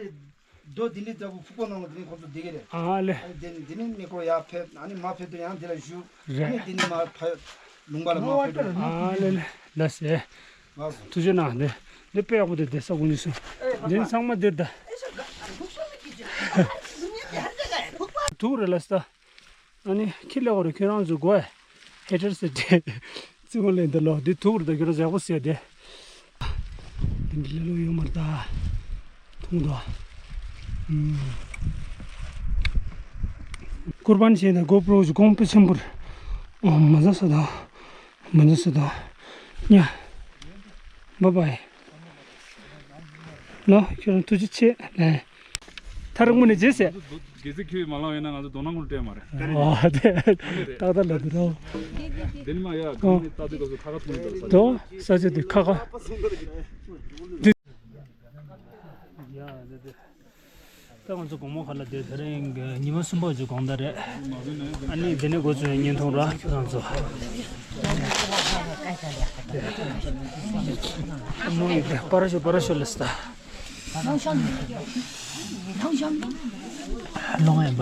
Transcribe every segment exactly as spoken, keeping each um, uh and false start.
རྡོ་འདི་ནི་ལྟ་བུ་ཕུག་པ་ནང་ལ་འདི་ནི་ཁོང་ཚོ་བསྡད་ཀྱི་རེད། ཨ་ལེ། ཨ་ནི་འདི་ནི་འདི་ནི་ནི་ཁོ་ཡར་ཕེབས། ཨ་ནི་མར་ཕེབས་དུས་ཡང་འདི་ལ་བཞུགས། རེད། ཨ་ནི་འདི་ནི་མར་ཕ་ལུང་པ་ལ་མར་ཕེབས་དུས། ཨ་ལེ་ལེ། ལགས་སེ། ལགས་སོ། ཐུགས་རྗེ་གནང་། འདི་འདི་དཔེ་ཡག་པོ་འདུག་འདི་ས་ཀུན་ཅི་སོང་། འདི་ཚང་མ་འདིར་ད། ཐུག་རེད་ལ་ས། ཨ་ནི་ཁྱི་ལས་གོ་རེ་ཁྱོད་རང་ཚོ་དགོས། ཧེ་ཊར་ཟེར་ཏེ། ཙི་མོ་ལས་འདི་ལོ་འདི་ཐུག་རེད་ད། ཁྱོད་རང་ཡག་པོ་ཟེར་ཏེ། འདི་འདྲ་ལས་ལོ་ཡོད་མ་རེད་ད། ཐུང་དོ། ཨུམ། ཀུར་བན་བྱས་ན་གོ་པྲོ་གི་གོང་དཔེ་ཆེན་པོ་རེད། ཨོ་མ་ཟ་ས་ད། མ་ཟ་ས་ད། ཉ། བཱའི་བཱའི། ལོ། ཁྱོད་རང་ཐུགས་རྗེ་ཆེ་ལེ། ཐ་རག་མུ་ནས་རྗེས་ཟེར། དགེ་ཚེ་ཁྱོད་མ་ལངས་ཡོད་ན་ང་ཚོ་དོ་སྣང་ཁོང་སྤྲད་མ་རེད། ཨོ་དེ་ཏག་ཏག་ལབ་འདུག་རོ། དེ་ནི་མ་ཡ་གང་ནས་ལྟ་དུས་སྐབས་སུ་ཁ་ཁ་མཐོང་ཡོད་ས། དོ་ས་ཆ་དེ་ཁ་ཁ། ཡ་དེ་དེ། ད་ང་ཚོ་དགོང་མོ་ཁ་ལ་དེ་དེ་རིང་གི་ཉི་མ་གསུམ་པ་ཅིག་དགོང་དག་རེད། ཨ་ནི་དེ་ནས་འགོ་བཙུགས་བརྙན་ཐུང་ར་ཁྱོད་རང་ཚོ། ཨ་ནི་དེ་པ་ར་ཤོ་པ་ར་ཤོ་ལ་སྟ། ལོང་ཡིན་པ།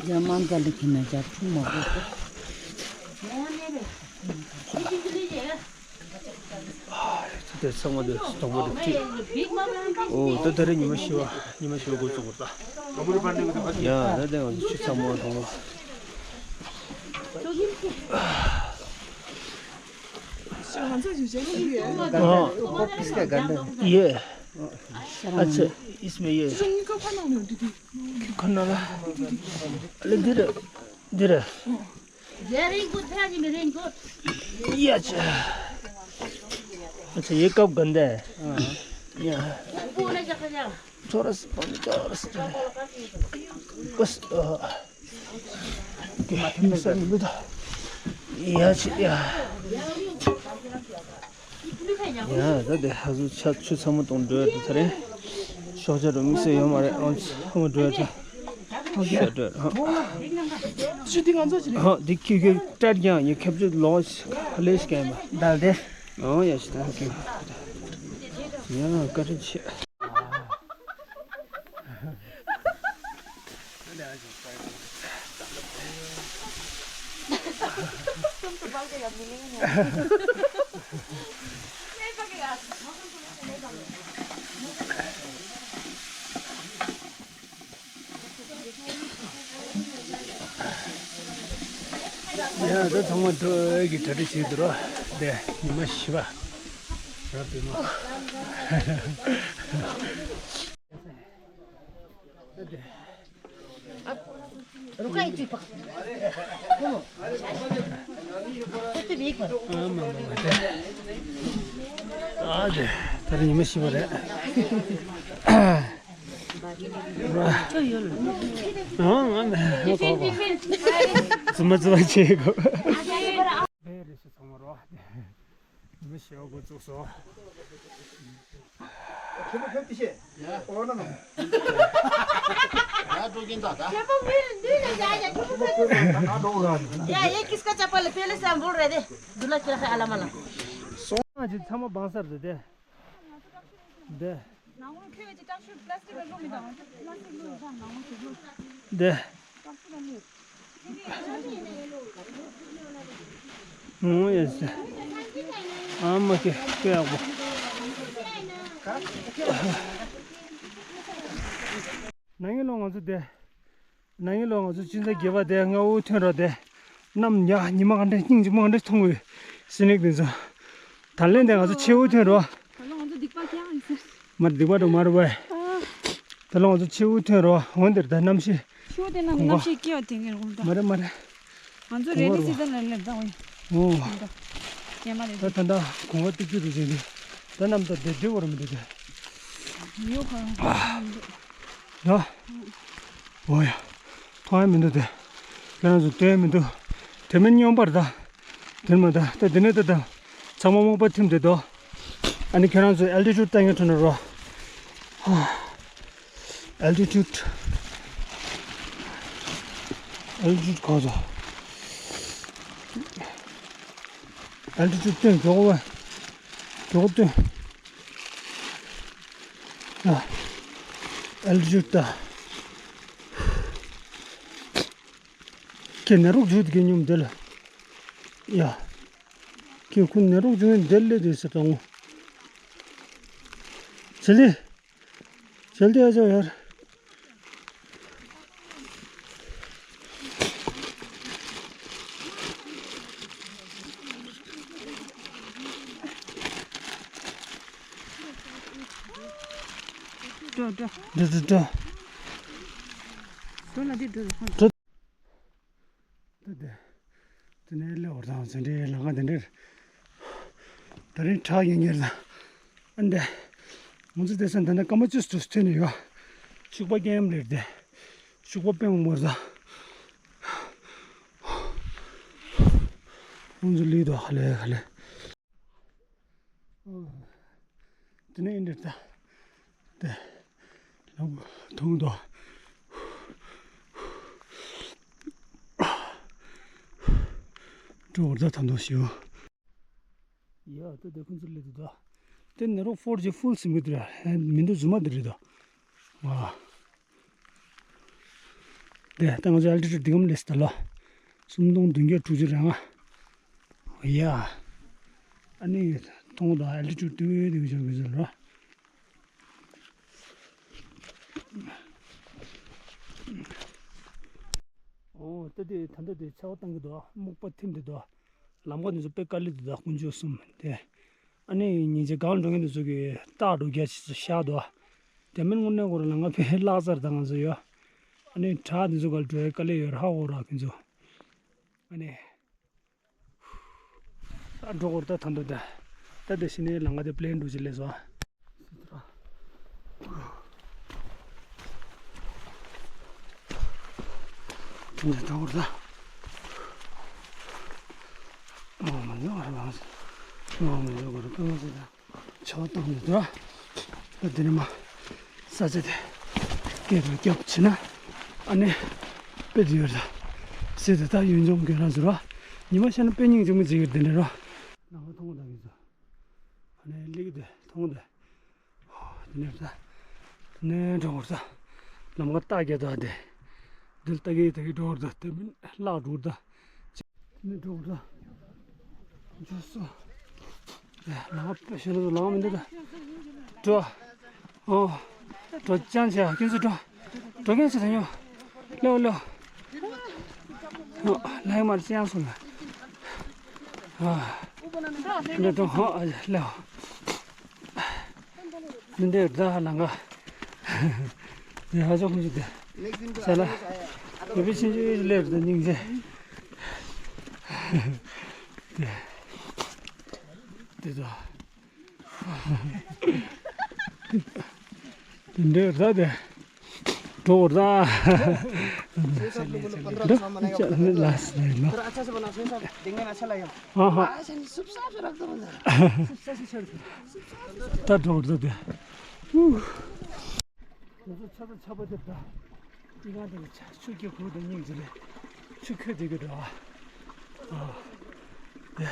ཡ་མང་ཙམ་ལ་ཁྱི་ན་ཇག་ཆུང་མ་དགོས། དེ་ཚང་མ་དེ་སྟོང་པ་དེ་ཁྲིད། ཨོ་ད་དེ་རིང་ཉི་མ་བཞི་པ། ཉི་མ་བཞི་པ་འགོ་བཙུགས་པ་ད། ཡ་ད་དེ་ང་ཚོ་ཆུ་ཚང་མ་སྟོང་པ། ང་ཚོ་ཞིག་བྱས་ནས་ཡོད། ཨོ། ཁོ་ཕིས་ཀ་ག་འདྲ། ཡེ། ཨ་ཚེ། ཨིས་མེ་ཡེ། ཁྱེད་ཚོ་གཉིས་ཀ་ཕར་ནང་ནས་འདི་དུས། ཁོ་ན་ལ། ལེ་འདི་རེད། འདི་རེད། Very good, very, very good. ཡ་ཆ། ཨ་ཚེ་ཡེ་ཀབ་ག་འདྲ། ཡ། ཁོང་པོ་ལ་ཇག་ཁ་ཇག་ཚོ་ར་སི་པན་ཚོ་ར་སི། ཀུ་སི། ཨ། ཡ་ཆི་ཡ། ཡ་ད་དེ་ཧ་ཟུ་ཆ་ཆུ་ཚ་མོ་གཏོང་འགྲོ་ཡ་དུ་ཚ་རེད། ཤོག་ཆ་རུ་དམིགས་བསལ་ཡོད་མ་རེད། ཨོ་ཚ་མོ་འགྲོ་ཡ་ཆ། ཤོག་འགྲོ་ཧ། ཆུ་དེ་ང་ཚོ་ཆི་རེད། ཧ་དེ་ཁྱི་ཁྱི་སྐྲ་རྒྱང་ཡི་ཁེབས་ཆུ་ལོག་ལེ་ཤི་གན་པ། ད་དེ། ཨོ་ཡ་ཤི་ད་ཁྱི། ཡ་བཀའ་དྲིན་ཆེ། ཡ་ད་ཚང་མ་འགྲོ་གི་གྲ་སྒྲིག་བྱེད་འདུག་རོ། དེ་ཉི་མ་བཞི་པ། རབ་བི་མོ། རུ་ཁ་ཡི་ཅུ་པག་ཨ་མ་མ་མ་དེ། ཨ་དེ་ད་རེས་ཉི་མ་བཞི་པ་རེད། ཁྱོད་ཡོད་ལ། ཨ་ང་ནི་ཧ་གོ་གོ། ཙི་མ་ཙི་མ་བྱེད་གོ། བེ་རེ་ཞིག་ཚང་མ་རོ། མི་ཤེས་འགོ་བཙུགས་སོ། ཁྱེད་པོ་ཕེབས་ཏེ་ཤེས། ཨོ་ན་ན། ཡ་འགྲོ་གིན་ད་ད། ཁྱེད་པོ་མི་འདུས་ནས་ཡ་ཡ་ཁྱེད་པོ་ཕེབས་ཏེ། ད་འགྲོ་ར། ཡ་ཡ་ཁིས་ཀ་ཅ་པ་ལ་ཕེ་ལེ་སམ་བུལ་རེ་དེ། འདུ་ལ་ཁྱེད་ཧ་ཨ་ལ་མ་ལ། སོང་ང་ཅི་ཚང་མ་བང་སར་དུ་དེ། འདི། ནང་ལོགས་ཁྱོད་ཀྱི་ཅ་ཆུ་པ་ལ་སི་ཊིག་ལ་བླུགས་མི་དང་། ཅ་ཆུ་པ་ལ་སི་ཊིག་བླུགས་ཡོད་ཙང་ནང་ལོགས་སུ་བླུགས། འདི། ཅ་ཆུ་པ་ལ་སི་ཊིག་བླུགས། ཨོ་ཡེ་སི། ཨ་མ་ཁེ་ཁེ་ཡག་པོ། ནང་ཡིན་ལོ་ང་ཚོ་དེ། ནང་ཡིན་ལོ་ང་ཚོ་ཅི་འཛའ་དགེ་བ་དེ་ང་འུ་ཐོན་རོགས་དེ། གནམ་ཡ་ཉི་མ་ག་འདྲ་སྙིང་རྗེ་མོ་ག་འདྲ་མཐོང་བའི་སི་ནིག་དེ་ཚོ། ད་ལན་དེ་ང་ཚོ་ཆེ་འུ་ཐོན་རོགས། ད་ལོ་ང་ཚོ་སྡིག་པ་ཁྱེར་ཡིན་ཟེར། མར་སྡིག་པ་འགྲོ་མ་རུ་བས། ད་ལོ་ང་ཚོ་ཆེ་འུ་ཐོན་རོགས་འོན་དེར་ད་གནམ་གཤིས། ཆུ་བོ་དེ་ན་གོང་ག་གནམ་གཤིས་སྐྱིད་པ་དེ་ངེར་འོང་ད། མ་རེད་མ་རེད། ང་ཚོ་རེ་ནི་སི་ཛན་ལ་སླེབས་ད་འོ་ཡིན། ཨོ། ད་ཉི་མ་རེ་ད་ད་ད་གོང་ག་ཏིག་ཏིག་རུ་ཟིན་དུས། ད་གནམ་ད་དེ་དེ་བོར་མི་འདུག་དེ། ཡོ་ཁ་ཡོང་། ཡ། ཨོ་ཡ། མཐོང་ཡ་མི་འདུག་དེ། ཁྱེད་རང་ཚོ་སྟོན་མི་འདུག་དེ་མིན་སྨྱོན་པར་ད། དེར་མ་ད་ད་དེ་ནས་ད་ད་ཚང་མ་རྨོག་པ་ཐིམ་བསྡད་དོ། ཨ་ནི་ཁྱོད་རང་ཚོ་ཨལ་ཊི་ཊུཌ་ལྟ་མཁན་ཐོན་ན་རོ། ཨལ་ཊི་ཊུཌ། ཨལ་ཊི་ཊུཌ་གོ་ཚོ། ཨལ་ཊི་ཊུཌ་སྟོན་མགྱོགས་པོ། མགྱོགས་པོ་སྟོན། ཨ། ཨལ་ཊི་ཊུཌ་ལྟ། ཁྱེད་ནད་རོགས་བྱུང་དེ་གས་སྙོམས་བསྡད་ལ། ཡ། ཁྱེད་ཁོ་ནད་རོགས་བྱུང་བསྡད་ལས་དེ་ཟེར་དང་ངོ་། ཚེ་ལི། ཚེ་ལི་ཨ་ཅག་ཡར། འགྲོ་འགྲོ། འགྲོ་འགྲོ་འགྲོ། འགྲོ་ལ་འདི་འགྲོ་ལ་ཧང་། འགྲོ། ད་དེ། དེ་ནས་སླེབས་པ་དང་ཟིན་བྲིས་ལམ་ཁ་དེ་འདྲར། ད་རིང་བྲག་ཡིན་ངེར་དང་། ཨ་འདི། ང་ཚོ་དེ་སང་ད་ནི་སྐར་མ་བཅུ་དྲུག་ཐོན་ནས་ཡོད། ཤུག་པ་ཀེམ་ལེར་དེ། ཤུག་པ་དཔེ་མང་པོ་རེད་ད། ང་ཚོ་ལུས་དོ་ཧ་ལས་ཧ་ལས། དེ་ནས་ཨིན་འདྲ་ད། དེ། ལམ་ཐུང་དོ། འགྲོ་བར་ད་ཐང་དོ་ཞིའོ། ཡ་ད་དེ་ཁོང་ཚོ་སླེབས་འདུག་ད། དེ་ནས་རོ་ཕོར་ཇི་ཕུལ་སིམ་གི་དེ་ར་མི་འདུག་རྫུན་མ་དེ་རེད་ད། ཨ། དེ་ད་ང་ཚོ་ཨལ་ཊི་ཊུཌ་འདི་གམ་ལས་སི་ད་ལོ། སུམ་སྟོང་བདུན་བརྒྱ་དྲུག་ཅུ་རེ་ལྔ། ཡ། ཨ་ནི་མཐོང་དང་ཨལ་ཊི་ཊུཌ་དེ་དེ་བཞག་གི་ཟེར་རོ། ཨོ་ད་དེ་ད་ལྟ་དེ་ཆར་པ་བཏང་གི་འདུག་རྨུགས་པ་ཐིམ་དེ་འདུག་ལམ་ཁ་འདི་ཚོ་དཔེ་དཀའ་ལས་འདུག་ད་དཀོན་མཆོག་གསུམ་དེ། ཨ་ནི་ཉིན་བྱེད་སྒང་འགྲོ་མཁན་དེ་ཚོ་གི་སྟག་འགྲོ་རྒྱ་ཆེ་ཚོ་བཞག་འདུག་དེ་མིན་དངོས་གནས་ཁོ་རང་ལམ་ཁ་དཔེ་བརླག་ཚར་ད་ང་ཚོ་ཡོད། ཨ་ནི་བྲག་འདི་ཚོ་ག་ལ་འགྲོ་ཡ་དཀའ་ལས་ཡོད་ར་ཧ་གོ་ར་ཁོ་ཚོ། ཨ་ནི། ཨ་འགྲོ་གོ་ར་ད་ད་འདུག་ད། ད་དེ་ཕྱི་ནས་ལམ་ཁ་དེ་པི་ལེན་འགྲོ་ཅི་ལས་སོ། འདི་འགྲོ་གོ་ར་ད། མ་མ་འགྲོ་གོ་ར་མ་མ་འགྲོ་གོ་ར་པི་མ་ཟེར་ད། ཆར་པ་བཏང་ནས་འདུག་ད་འདི་ནས་མ་ས་ཆ་དེ་སྐད་དུ་རྒྱབ་བྱས་ན་ཨ་ནི་དཔེ་དེ་ཡོད་རེད། ཟེར་དེ་ད་ཡུན་ཅུང་གི་རང་ཟེར་རོ། ཉི་མ་ཤར་ན་དཔེ་སྙིང་རྗེ་མོ་ཅིག་ཡོད་དེ་འདྲ་རོ། ནང་ལ་མཐོང་གོ་ད་གི་ཟེར། ཨ་ནི་ལིག་དེ་མཐོང་གོ་ད། དེ་ནས་ད། དེ་ནས་འགྲོ་གོ་ད། ལམ་ཁ་རྟགས་བརྒྱད་དང་དེ། འདི་ལྟ་གི་ད་གི་འགྲོ་གོ་ད་དེ་མིན་བརླག་འགྲོ་གོ་ད། ནི་འགྲོ་གོ་ད། འགྲོ་སོ། ལམ་པ་ཤེས་ན་ལམ་མི་འདུག་ད། འགྲོ། ཨོ། འགྲོ་ཅང་ཆེ་ཁྱེད་ཚོ་འགྲོ། འགྲོ་མཁན་ཚོ་ད་ཉོ། ལེའོ་ལེའོ། ཨོ་ལྷག་མར་ཅང་སོང་ལ། ཨ། འགྲོ་འགྲོ་ཧོ་ཨ་ལེའོ། མི་འདེར་ད་ཧ་ལང་ག་ནི་ཧ་ཅང་ཁུ་ཚུ་དེ། ས་ལ། མི་བི་ཆིན་ཆུ་ལེར་དུ་སྙིང་རྗེ། དེ། དེ་ད། དེ་འདྲའི་ར་དེ། འགྲོ་བར་ད། ལ་སི་ནས་ལ། ཨ་ཧ། ད་འགྲོ་བར་ད་དེ། ང་ཚོ་ཆ་ཚ་ཆ་པ་དེ་ད། དེ་ག་དེ་ཆུ་སྐྱེ་ཁུག་དང་སྙིང་རྗེ་ལས། ཆུ་ཁོལ་དེ་གི་འགྲོ་བ། ཨ། དེ།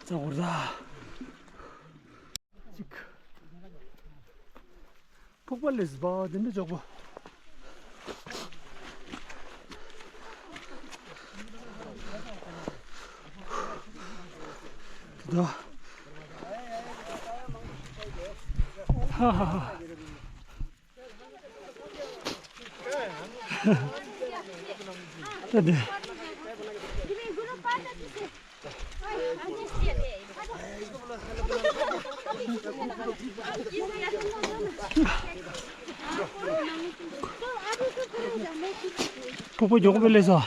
རྩ་བར་ད། གཅིག་ཕུག་པ་ལས་སྦ་བ་དེ་འདྲ་འཇོག་པོ། དེ་དག་ཧ་ཧ་ཧ། ད་དེ། ཕུག་པ་མགྱོགས་པོ་སླེབས་སོང་།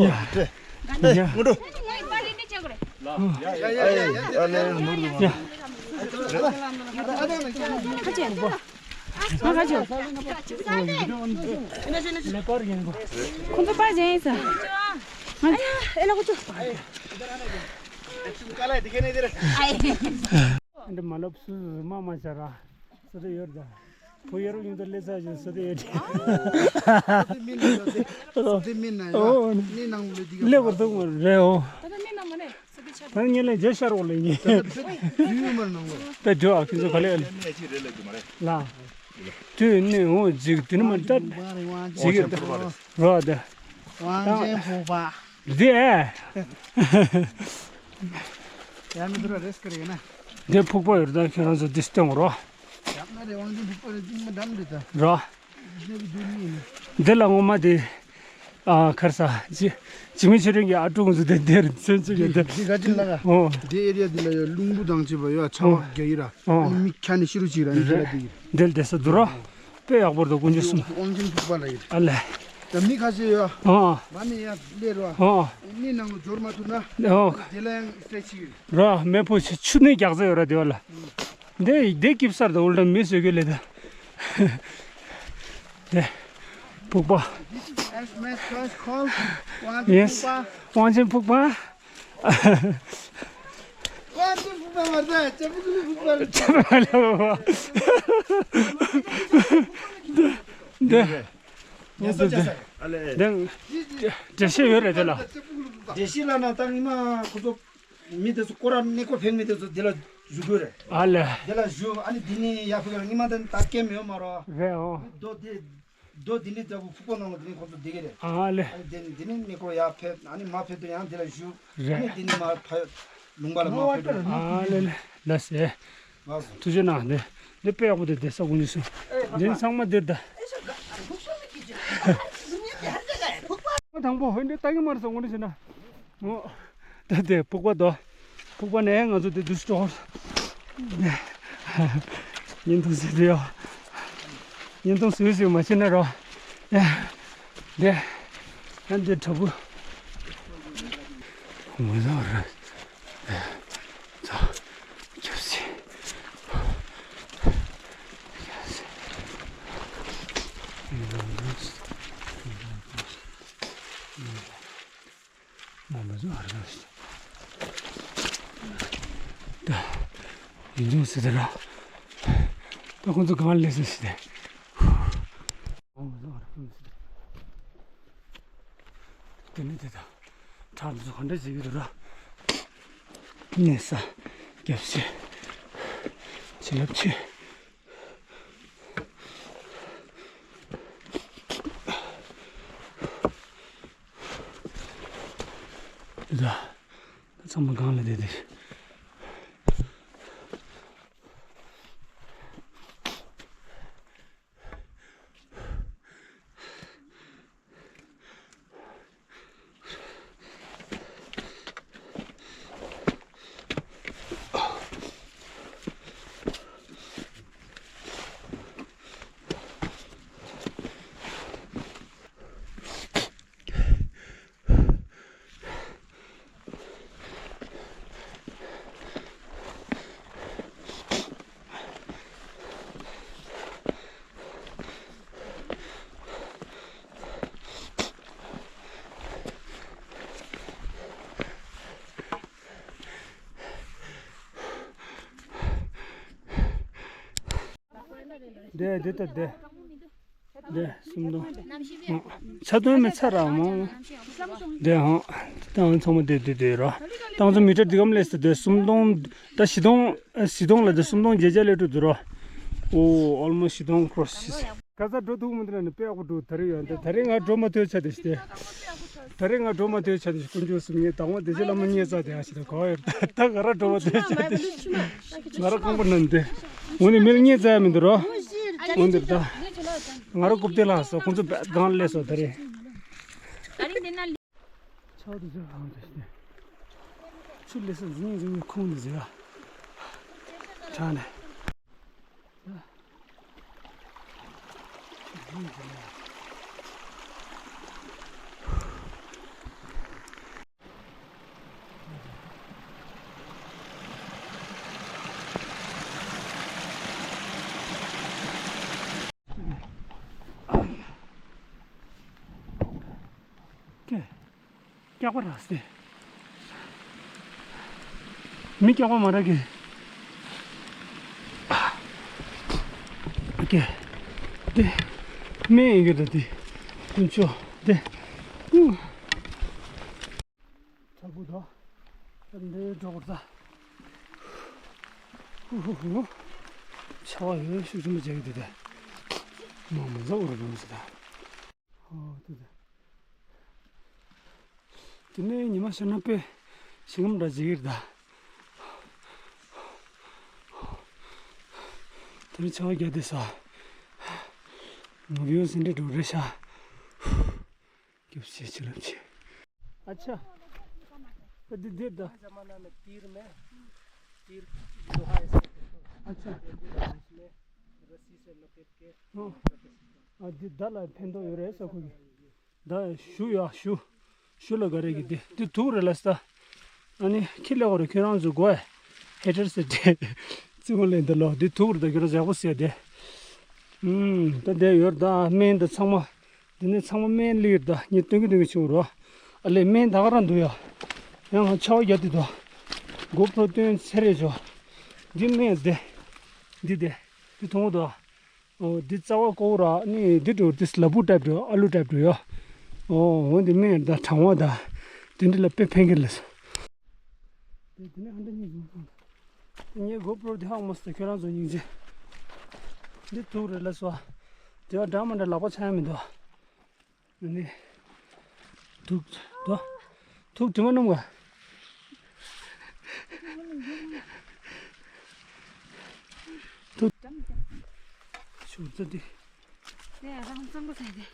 ཡ། ཡ། ཡ། ཁ་ཁ་ཆོ། ཁོང་ཚོ་པར་བཞེངས་ས། ང་འདི་མ་ལབ་སུ་མ་མ་བྱ་ར། སུ་དེ་ཡོད་ད། བུ་ཡར་ཡོང་དུ་ལས་ས་ཞིག་སུ་དེ་ཡོད། སུ་དེ་མིན་ན་ཡོད་དེ། སུ་དེ་མིན་ན་ཡོད། ཨོ། ནི་ནང་ལོ་དེ་ག་ལས་བར་དུ་མ་རེད་ཨོ། ད་ད་མིན་ན་མ་རེད། ད་ངས་ལས་མཇལ་ཤར་འོག་ལས་ངས། ད་ད་བུ་ཡུ་མར་ནང་ལོ། ད་འགྲོ་ཨ་ཁྱོད་ཚོ་ག་ལས་ཨ་ལས། ལ། དུས་ནི་འོ་ཅིག་དུས་ནི་མ་ད། ཅིག་ད། རོ་ད། དབང་ཆེན་ཕུག་པ། དེ་ཨེ། ཡ་མི་འདུག་ར་རེས་ཀ་རེ་ཡིན་ན། དེ་ཕུག་པ་ཡོད་ད་ཁྱོད་རང་ཚོ་དེ་སྟོན་རོ། ཡ་མ་རེ་དབང་ཆེན་ཕུག་པ་རེ་ཅིག་མ་འདམ་རེད་ད། རོ། དེ་བི་འདུག་ནི་ཡིན། དེ་ལ་ངོ་མ་དེ། ཨ་ཁར་ས་ཇི་ཇི་མི་ཆོས་སྒྲོན་གྱི་ཨ་ཀྲུང་ཚོ་དེ་དེར་མཚོན་ཚུལ་ཡོད་དེ། དེ་ག་ཅིག་ལ་ག་ཨོ། དེ་ཨེ་རི་ཡ་དེ་ལ་ཡོད་རླུང་བུ་དང་བཅས་པ་ཡོད་ཆར་པ་རྒྱག་ཡིན་ར། ཨོ། ཨ་ནི་མི་ཁྱ་ནི་ཤི་རུ་ཅིག་ར་ནི་དེ་ལ་དེ་ཡིན། དེ་ལ་དེ་ས་འདུག་རོ། དཔེ་ཡག་པོ་རེད་དགོན་ཆུ་གསུམ། དབང་ཆེན་ཕུག་པ་ལ་ཡིན། ཨ་ལས། ད་མི་ཁ་ཤས་ཡོད། ཨོ། མ་ནི་ཡ་ལས་རོ། ཨོ། ནི་ནང་ལ་འབྱོར་མ་ཐུབ་ན། ཨོ། དེ་ལ་ཡང་སྲེ་ཆི་ཡོད། རོ་མེ་ཕོ་ཆུ་ཆུ་ནི་རྒྱག་ས་ཡོད་ར་དེ་བ་ལ། འདི་འདི་སྐྱིབས་སར་དུ་འུལ་ལ་མི་བཟོས་གི་ལེ་ད། དེ། ཕུག་པ། This is as much as called དབང་ཆེན་ཕུག་པ། དབང་ཆེན་ཕུག་པ། དབང་ཆེན་ཕུག་པ་མ་ཟད་ཅ་ཕུག་ལུ་ཕུག་པ་རེད། ཅ་ཕུག་ལུ་ཕུག་པ། འདི། འདི། འདི། འགྲེལ་བཤད་ཡོད་རེད་དེ་ལ། འགྲེལ་བཤད་ལ་ན་ད་ཉི་མ་ཁོ་ཚོ། མི་དེ་ཚོ་སྐོར་ར་གནས་སྐོར་ཕེབས་མི་དེ་ཚོ་དེ་ལ་བཞུགས་དགོས་རེད། ཨ་ལས། དེ་ལ་བཞུགས་ཨ་ནི་དེ་ནི་ཡར་ཕེབས་ཀྱང་སྔོན་མ་དེ་ད་སྐད་མི་ཡོང་མ་རོ། རེད་ཨོ། རྡོ་དེ་རྡོ་དེ་ནི་ལྟ་བུ་ཕུག་པ་ནང་ལ་དེ་ནི་ཁོ་ཚོ་བསྡད་ཀྱི་རེད། ཨ་ལས། ཨ་ནི་དེ་ནི་དེ་ནི་གནས་སྐོར་ཡར་ཕེབས་ཨ་ནི་མར་ཕེབས་དུས་ཡང་དེ་ལ་བཞུགས། ཨ་རེད། ནི་དེ་ནི་མར་ཕ་ལུང་པ་ལ་མར་ཕེབས་འགྲོ་རེད། ཨ་ལས་ལས་ལ་སེ། ལགས་སོ། ཐུགས་རྗེ་གནང་། འདི་འདི་དཔེ་ཡག་པོ་འདུག་དེ་ས་དགོན་ཆུ་གསུམ། འདི་ཚང་མ་འདིར་ད། དང་པོ་འདི་ལྟ་གི་མ་རེད་ས་དགོན་ཆུ་ན། ཨོ། ད་དེ་ཕུག་པ་དོ། ཕུག་པ་ནས་ང་ཚོ་དེ་དུས་སུ་འགྲོ། བརྙན་ཐུང་ཟེར་དེ་ཡོ། བརྙན་ཐུང་སུས་སུས་མ་བྱེད་ན་རོ། དེ། ཡང་འདི་དྲ་འབུ། ངོ་ཚ་ར། ཚ། ཁྱབ་སི། ཁྱབ་སི། ང་མ་བཟོ་ཨ་ར་ཤི། ད། ཡིན་ཅུང་སི་དེ་ར། ད་ཁོང་ཚོ་གང་ལས་སི་སི་དེ། ང་མ་བཟོ་ཨ་ར་ཤི། དེ་ནི་དེ་ད། ཁྲག་འདི་ཚོ་ག་འདྲ་བྱེད་ཀྱི་འདུག་ར། གནས་ས། རྒྱབ་ཤི། བྱིན་རླབས་ཆེ། ད། ཚང་མ་སྒང་ལ་བསྡད་དེ། འདི་འདི་ལྟ་འདི། འདི་སུམ་སྟོང་། ཆ་དོན་མི་ཚ་ར་མོ། འདི་ཧང་། ཏང་ཚང་མ་འདི་འདི་འདི་ར། ཏང་ཚོ་མི་ཊར་འདི་གམ་ལས་སུ་འདི་སུམ་སྟོང་། ད་བཞི་སྟོང་། བཞི་སྟོང་ལ་འདི་སུམ་སྟོང་བརྒྱད་བརྒྱ་ལས་འགྲོ་འདི་ར། ཨོ་almost བཞི་སྟོང་cross། ག་ས་འགྲོ་ཐུབ་མི་འདི་ལ་ནི་དཔེ་ཡག་པོ་འགྲོ་ད་རེ་ཡོད་འདི་ད་རེ་ང་འགྲོ་མ་ཐུབ་ཆ་དེ་ཤི་དེ། ད་རེས་ང་འགྲོ་མ་ཐུབ་ཆ་དེ་དཀོན་མཆོག་གསུམ་ངས་དང་པོ་དེ་ཅི་ལ་མ་རྙེད་ཚར་དེ་ཨ་ཞིག་ད་གོ་ཡོད་ད་ད་ག་ར་འགྲོ་མ་ཐུབ་ཆ་དེ་ང་ར་རྐང་པ་ན་འདི་འོ་ནི་མིལ་རྙེད་ཚར་མི་འདུག་རོ། འོ་འདིར་ད་ང་ར་རྐུབ་སྟེགས་ལྷག་སོ་ཁོང་ཚོ་སྒང་སླེབས་སོ་ད་རེས། ཆག་ཏུ་ཆག་ཧང་དེ་ཤི་ཆུ་ལས་སོ་རྫིང་རྫིང་ཁོང་ནས་ཟེར་བ་དྲག་ནས། སྐྱག་པ་རག་སྟེ། མི་སྐྱག་པ་མ་རག་གི། ཨ་ཀེ། དེ། སྨན་ཡིན་གྱི་འདུག་དེ། དཀོན་མཆོག་དེ། ཨུ། ཚ་བུ་དོ། འདི་འགྲོ་དགོས་ས། ཧུ་ཧུ་ཧུ། ཆར་པ་ཡོད་ཤུགས་ཆེན་པོ་རྒྱག་གི་འདུག་དེ། མ་མ་འཛག་འོ་ར་རུང་ཟེར་ད། ཨོ་དེ་དེ། དེ་ནས་ཉི་མ་ཤར་ན་དཔེ་ཞིང་ཁམས་འདྲ་བྱེད་ཀྱི་རེད་ད། དེ་ནས་ཆར་པ་རྒྱག་དུས་ས། ནོར་ཡོད་ཟིན་འདྲེ་འགྲོ་རེད་ཤག་སྐྱོབ་བྱེད་ཆུ་ལབ་ཆེ། अच्छा। འདི་འདིར་ད། ज़माना में तीर में, तीर लोहा ऐसे अच्छा। उसमें रस्सी से लपेट के हाँ। आ, འདི་ད་ལ་ཕན་ཐོགས་ཡོད་རེད་ས་ཁུག་གི། ད་གཞུ་ཡ་གཞུ། གཞུ་ལ་ག་རེ་གི་དེ་དེ་དུག་རེད་ལ་ས། ཨ་ནི་ཁྱི་ལས་གོ་རེ་ཁྱོད་རང་ཚོ་དགོས། ཧེ་ཊར་ཟེར་དེ། ཙི་མོ་ལེན་དེ་ལོ་དེ་དུག་རེད་ད་ཁྱོད་རང་ཡག་པོ་ཟེར་དེ། ཨུམ། ད་དེ་ཡོད་ད་སྨན་ད་ཚང་མ། དེ་ནས་ཚང་མ་སྨན་ལིར་ད་ངས་སྟོན་གི་སྟོན་གི་ཆུ་རོ། ཨ་ལས་སྨན་ད་ག་རང་འདུག་ཡ། ཡང་ང་ཆར་པ་རྒྱག་དུས་ད། གོ་པྲོ་སྟོན་ཚེ་རེ་ཆོ། འདི་སྨན་དེ། འདི་དེ། འདི་མཐོང་གི་འདུག་ཨོ། འདི་རྩ་བ་ཀོ་ར་ནི་འདི་འགྲོ་འདི་ལ་ཕུག་ཊའིབ་འགྲོ་ཨ་ལུ་ཊའིབ་འགྲོ་ཡ། ཨོ། འོ་འདི་སྨན་ད་གྲང་བ་ད། དེ་འདི་ལ་དཔེ་ཕན་གི་ལ་ས། དེ་དེ་ནས་ཧ་འདྲ་གཉིས་བཟུང་སོང་། དེ་ངའི་གོ་པྲོ་འདི་ཧ་མ་སྟེ་ཁྱོད་རང་ཚོ་སྙིང་རྗེ། འདི་དུག་རེད་ལ་སོ། དེ་བ་འདྲ་མ་འདྲ་ལག་པ་ཆགས་ཡ་མི་འདུག་ཨ་ནི། དུག་དོ། དུག་དྲི་མ་སྣོམ་ག་དུག་ཆུ་ཚོད་འདི། ནས་རང་གཙང་པོ་ཟ་དེ།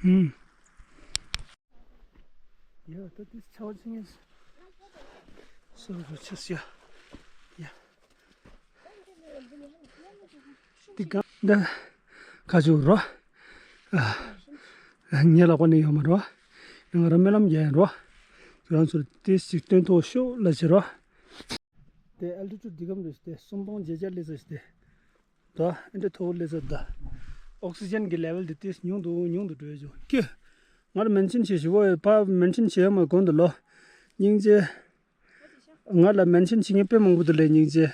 ཨུམ། ཡ་ད་དེ་ཆའོ་ཆི་ངས་སོ་རུ་ཆི་སི་ཡ། ཡ། འདི་ག་འདི་ཁ་ཆུ་རོ། ཨ། ཉེ་ལག་པ་ནས་ཡོང་མ་རོ། ང་རང་སྨོན་ལམ་རྒྱག་ཡིན་རོ། ཁྱོད་རང་ཚོར་ཏིས་ཅིག་སྟོན་ཐོག་ཤོག་ལ་བྱེད་རོ། དེ་ཨལ་ཊི་ཊུཌ་འདི་གམ་རེད་དེ་སུམ་སྟོང་བརྒྱད་བརྒྱ་སླེབས་ཚར་ཞིག་དེ། ད་ཨེ་འདྲ་མཐོ་བོ་སླེབས་ཚར་ད། ཨོག་སི་ཇན་གྱི་ལེ་ཝལ་དེ་ཏིས་ཉུང་དུ་ཉུང་དུ་འགྲོ་ཡོད་ཅོ་ཀྱེ། ང་ལ་མེན་ཤན་བྱེད་ཞིག་འོ་ཕ་མེན་ཤན་བྱེད་ཡོད་མ་གོང་དུ་ལོ། སྙིང་རྗེ། ང་ལ་མེན་ཤན་བྱེད་མཁན་དཔེ་མང་པོ་འདུག་ལས་སྙིང་རྗེ།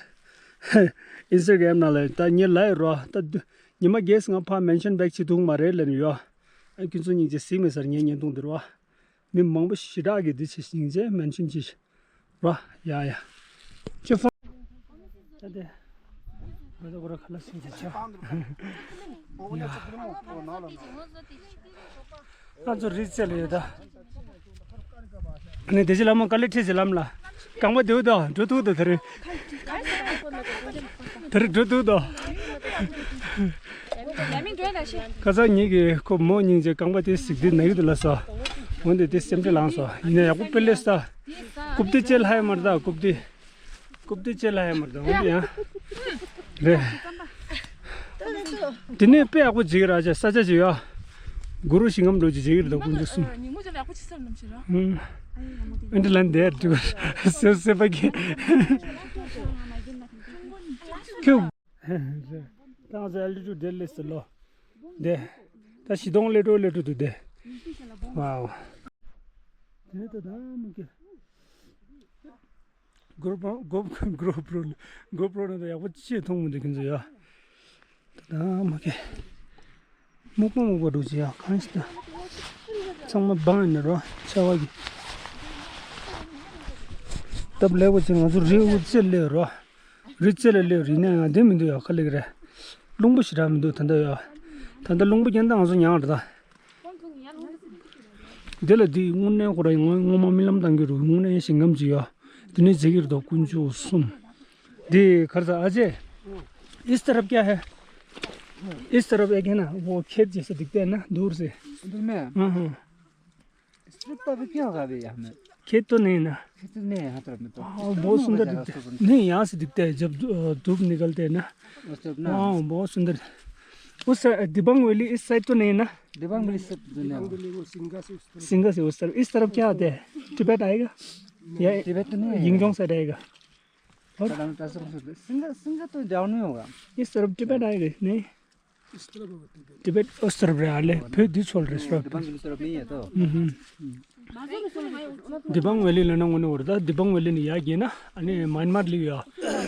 ཨིན་སི་ཊ་གྷ་རམ་ནང་ལ་ད་ཉེ་ལ་ཡོད་རོ་ད་དུ། ཉི་མ་རྒས་ང་ཕ་མེན་ཤན་བེག་བྱེད་ཐུབ་མ་རེད་ལབ་ནས་ཡོད། ཨ་ཁྱོད་ཚོ་སྙིང་རྗེ་གཟིགས་མེད་སར་ངའི་བརྙན་ཐུང་འདིར་བ། མི་མང་པོ་ཞེ་དྲག་གིས་འདི་ཆེ་སྙིང་རྗེ་མེན་ཤན་བྱེད་ཞིག་རོ། ཡ་ཡ། ཅི་ཧྥང་། ད་དེ། ང་ཚོ་ཁོ་ར་ཁ་ལག་སྲིད་ཀྱི་ཆ། ང་ཚོ་རི་རྩེ་ལ་ཡོད་ད། ནི་དེ་ཕྱི་ལ་མོ་ཀ་ལི་ཁྲི་ཟི་ལམ་ལ། རྐང་པ་དེའུ་དོ་འགྲོ་ཐུག་དོ་དེ་རུ། དེ་རུ་འགྲོ་ཐུག་དོ། ཁ་སང་ཉིད་ཀྱི་ཁོ་མོ་སྙིང་རྗེ་རྐང་པ་དེ་ཟིག་དེ་ན་གི་དུ་ལ་སོ། འོན་ཏེ་དེ་སེམས་ཁྲལ་ལངས་སོ། ཡིན་ན་ཡག་པོ་དཔེ་ལེ་ས། རྐུབ་སྟེགས་བཅད་ལྷ་ཡ་མར་ད་རྐུབ་སྟེགས། རྐུབ་སྟེགས་བཅད་ལྷ་ཡ་མར་ད་འོན་ཏེ་ཡང་། རེད། དེ་ནས་དཔེ་ཡག་པོ་བྱེད་ཀྱི་ར་ཅག་ས་ཆ་ཅིག་ཡོད། གུ་རུ་ཞིང་ཁམས་འགྲོ་ཅིག་བྱེད་ཀྱི་རེད་ད་དཀོན་མཆོག་གསུམ། ཉིན་མོ་ཅིག་ལ་ཡག་པོ་ཅིག་བསམ་ལམ་ཞིག་ར། ཨུམ། ཨེ་འདྲ་ལན་དེ་རེད་སེ་སེ་པ་གི། ཁྱོད། ད་ང་ཚོ་ཨལ་ཊི་ཊུཌ་དེ་ལས་སུ་ལོ། དེ། ད་བཞི་སྟོང་སླེབས་འགྲོ་སླེབས་འགྲོ་འདུག་དེ། ཝའོ། དེ་ད་ད་མི་ཀི། གོ་པྲོ་གོ་གོ་པྲོ་གོ་པྲོ་ནང་དུ་ཡག་པོ་ཅིག་མཐོང་མི་འདུག་ཁྱེད་ཚོ་ཡ། ད་མ་ཁེ། སྨུག་པ་སྨུག་པ་འདུག་ཅི་ཡ་གང་ཞིག་ད། ཚང་མ་སྦང་ཡིན་ན་རོ་ཆར་པ་གི། སྟབས་ལེགས་པོ་ཅིག་ང་ཚོ་རི་དབུ་རྩེ་སླེབས་རོ། རི་རྩེ་ལ་སླེབས་རི་ནས་ང་འདི་མི་འདུག་ཡ་ཁ་ལེགས་རེད། རླུང་པོ་ཞེ་དྲག་མི་འདུག་ད་ལྟ་ཡ། ད་ལྟ་རླུང་པོ་རྒྱག་ན་ང་ཚོ་མྱངས་རེད་ད། འདི་ལ་འདི་དངོས་གནས་ཁོ་རང་ངོ་མ་རྨི་ལམ་བཏང་གི་རུ་དངོས་གནས་ཞིང་ཁམས་ཅིག་ཡོད། འདི་ནས་མཛེས་ཀྱི་རེད་དོ་དཀོན་མཆོག་གསུམ། འདི་གར་ས་ཨ་ཅེ། इस तरफ क्या है? इस तरफ एक है ना, वो खेत जैसा दिखता है ना दूर से। इधर में? हाँ, हाँ। इस तरफ तो अभी क्या होगा अभी यहाँ में? खेत तो नहीं ना। खेत तो नहीं है यहाँ तरफ में तो। हाँ, बहुत सुंदर दिखता है। नहीं, यहाँ से दिखता है जब धू-, धूप निकलते हैं ना। उस तरफ ना? हाँ, बहुत सुंदर। उस साइड, दिबांग वैली इस साइड तो नहीं है ना? दिबांग वैली इस साइड तो नहीं है। सिंगा से उस तरफ। सिंगा से उस तरफ। इस तरफ क्या आता है? तिब्बत आएगा? या तिब्बत तो नहीं है। यिंगजोंग साइड आएगा? और सिंगर सिंगर तो जाओ नहीं होगा। ये सिर्फ टिबेट आए रहे नहीं। टिबेट और सिर्फ रहे आले फिर this whole restaurant. དི་བང་ཝེ་ལི་ལ་ན་ངོ་ནི་འོར་ད་དི་བང་ཝེ་ལི་ནི་ཡ་གྱེ་ན་ཨ་ནི་མན་མར་ལི་ཡ།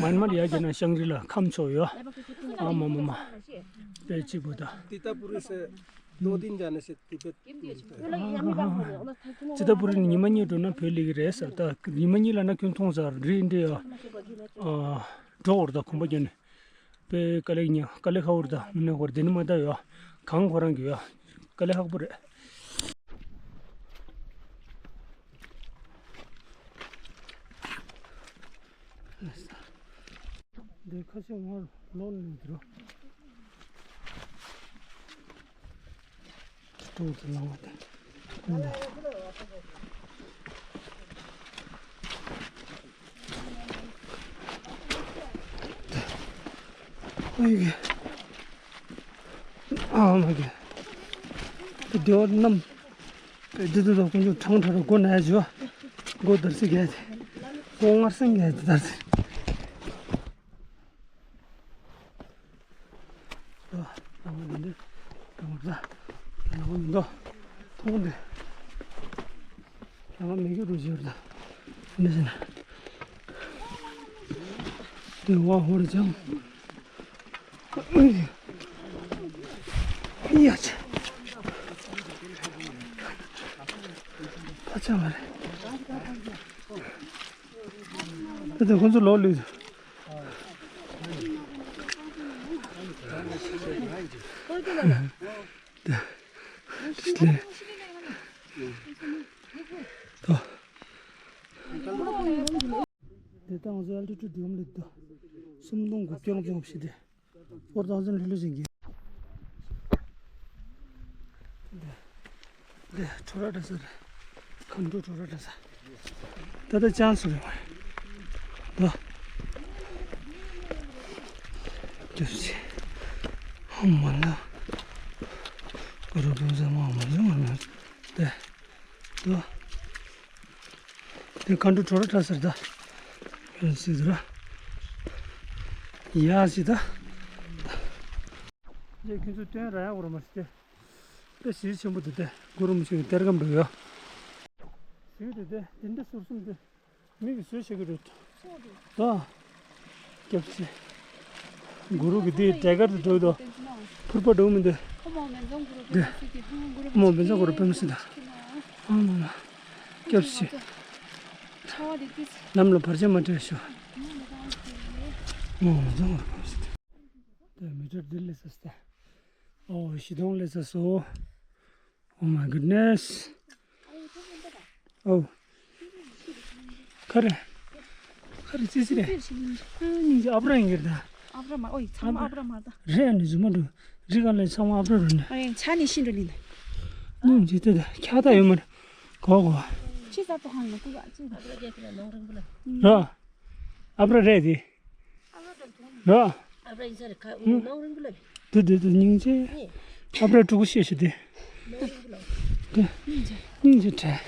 མན་མར་ཡ་གྱེ་ན་ཤང་རི་ལ་ཁམས་ཚོ་ཡ། ཨ་མ་མ་མ། དེ་གཅིག་པུ་ད། ཏི་ཏ་པུ་རི་སེ་རྡོ་ཏིན་ཇ་ནེ་སེ་ཏི་པེ། ཏི་ཏ་པུ་རི་ནི་ཉི་མ་གཉིས་འགྲོ་ན་བོད་ལི་གི་རེད་ཟེར་ད་ཉི་མ་གཉིས་ལ་ན་ཁྱོད་མཐོང་ཟེར་རི་འདི་ཡ། འགྲོ་འོར་ད་གོམ་པ་རྒྱབ་ནས། པའི་དཀའ་ལས་ཉ་དཀའ་ལས་ཁག་པོ་རེད་ད། མི་ནས་ཧོར་དེ་ནི་མ་ད་ཡོད། གང་ཁོ་རང་གི་ཡོད། དཀའ་ལས་ཁག་པོ་རེད། འདི་ཁ་ཤས་ངར་ལོག་ནས་འགྲོ། ཏོག་ཙམ་ལངས་པ་དང་། ཨ་ཡེ། ཨ་མ་གི། དེ་སྡེ་བ་རྣམས། དེ་དུས་དུས་དང་ཁོང་ཚོ་གྲང་དྲགས་ར་སྒོ་ན་ཡ་བྱོས། སྒོ་འདར་སི་གས་དེ། སྒོ་ངར་སེང་གས་དེ་འདར་སི། ཨ། ལམ་འདི་འདྲ་ཡོང་ད། ལམ་མི་འདུག་མཐོང་འདི། ལམ་མི་གི་རུ་ཞོར་ད། འདི་ཟེར་ན། དེ་བ་ཧོར་ཅང་། ཡ་ཆ། ཕ་ཆ་མ་རེད། ད་དེ་ཁོང་ཚོ་ལོག་ལུས། དེ་ལྟ་ང་ཚོ་ཨལ་ཊི་ཊུཌ་ཡོམ་ལེ་དུ་སུམ་སྟོང་དགུ་བརྒྱ་ཙམ་ཞིག་དེ། ཧོར་ཐང་ཚན་ལྷུ་ལྷུ་ཞིག་གི། དེ་ཁྲོ་ར་འདྲ་ས་རེད། ཁམས་འགྲོ་ཁྲོ་ར་འདྲ་ས། ད་ལྟ་ཅང་སུ་རེད་བ། ད། རྒྱུ་ཆེ། ཧམ་མ་ན། ག་རུ་བུ་ཟ་མ་མ་ཟ་མ་ན། དེ། ད། དེ་ཁ་འགྲོ་གྲོ་ར་ཁྲ་ཟེར་ད། སི་ཟེར། ཡ་སི་ད། དེ་ཁྱོད་ཚོ་སྟོན་ར་ཡག་ར་མ་སི་དེ། དཔེ་གཞི་ཆེན་པོ་འདུག་སྟེ་གུ་རུ་མི་ཆེན་གྱི་གཏེར་སྒམ་འདྲ་ཡོད། གཞི་འདུག་སྟེ་དེ་འདྲ་ཟུར་གསུམ་དེ་མི་གི་བཟོས་བྱེད་ཀྱི་རེད། ད། སྐྱབས་ཆེ། གུ་རུ་གི་དེ་གྲལ་དཀར་དུ་འགྲོ་དོ། ཕུར་པ་འགྲོ་མི་འདུག་ཁོ་མོ་མེན་ཙང་གུ་རུ་དེ། པད་མ་སི་ཏི་ཧུང་། གུ་རུ་ཨ་མོ་མེན་ཙང་གུ་རུ་པད་མ་སི་ཏི། ཨ་མ་མ། སྐྱབས་ཆེ། ཆ་བ་དེ་ཏིས། ལམ་ལ་བར་ཆད་མ་སྤྲད་ཤོག་ཨ་མོ་མེན་ཙང་གུ་རུ་པད་མ་སི་ཏི། དེ་མི་ཏྲར་དེ་ལས་ས་སྟེ། ཨོ་ཤི་དོང་ལས་ས་སོ། Oh my goodness. Oh. ཁ་རེ། ཁ་རེ་ཙི་ཙི་རེད། སྙིང་རྗེ་ཨབ་ར་ཡིན་གྱི་རེད་ད། ཨབ་ར་མ། ཨོ་ཡི་ཚང་མ་ཨབ་ར་མ་ད། རེད་ཨ་ནི་ཟུ་མ་འགྲོ། རི་ག་ལས་ཚང་མ་ཨབ་ར་རུ་ནི། ཨོ་ཡི་ཆ་ནི་ཤི་འགྲོ་ནི་ན། སྙིང་རྗེ་དེ་ད་ཁྱག་ད་ཡོད་མ་རེད། གོ་གོ། ཅི་ཟ་ཏོ་ཧང་ཡོང་ཀུ་ག་ཅི། ར། ཨབ་ར་རེད་དེ། ར། ཨ་བྲ་ཡིན་ས་རེད་ཁ་ནང་རིང་པོ་ལ། དེ་དེ་དེ་སྙིང་རྗེ། ཨ་བྲ་ཕྲུ་གུ་ཤེས་ཤི་དེ། དེ་སྙིང་རྗེ་དྲན།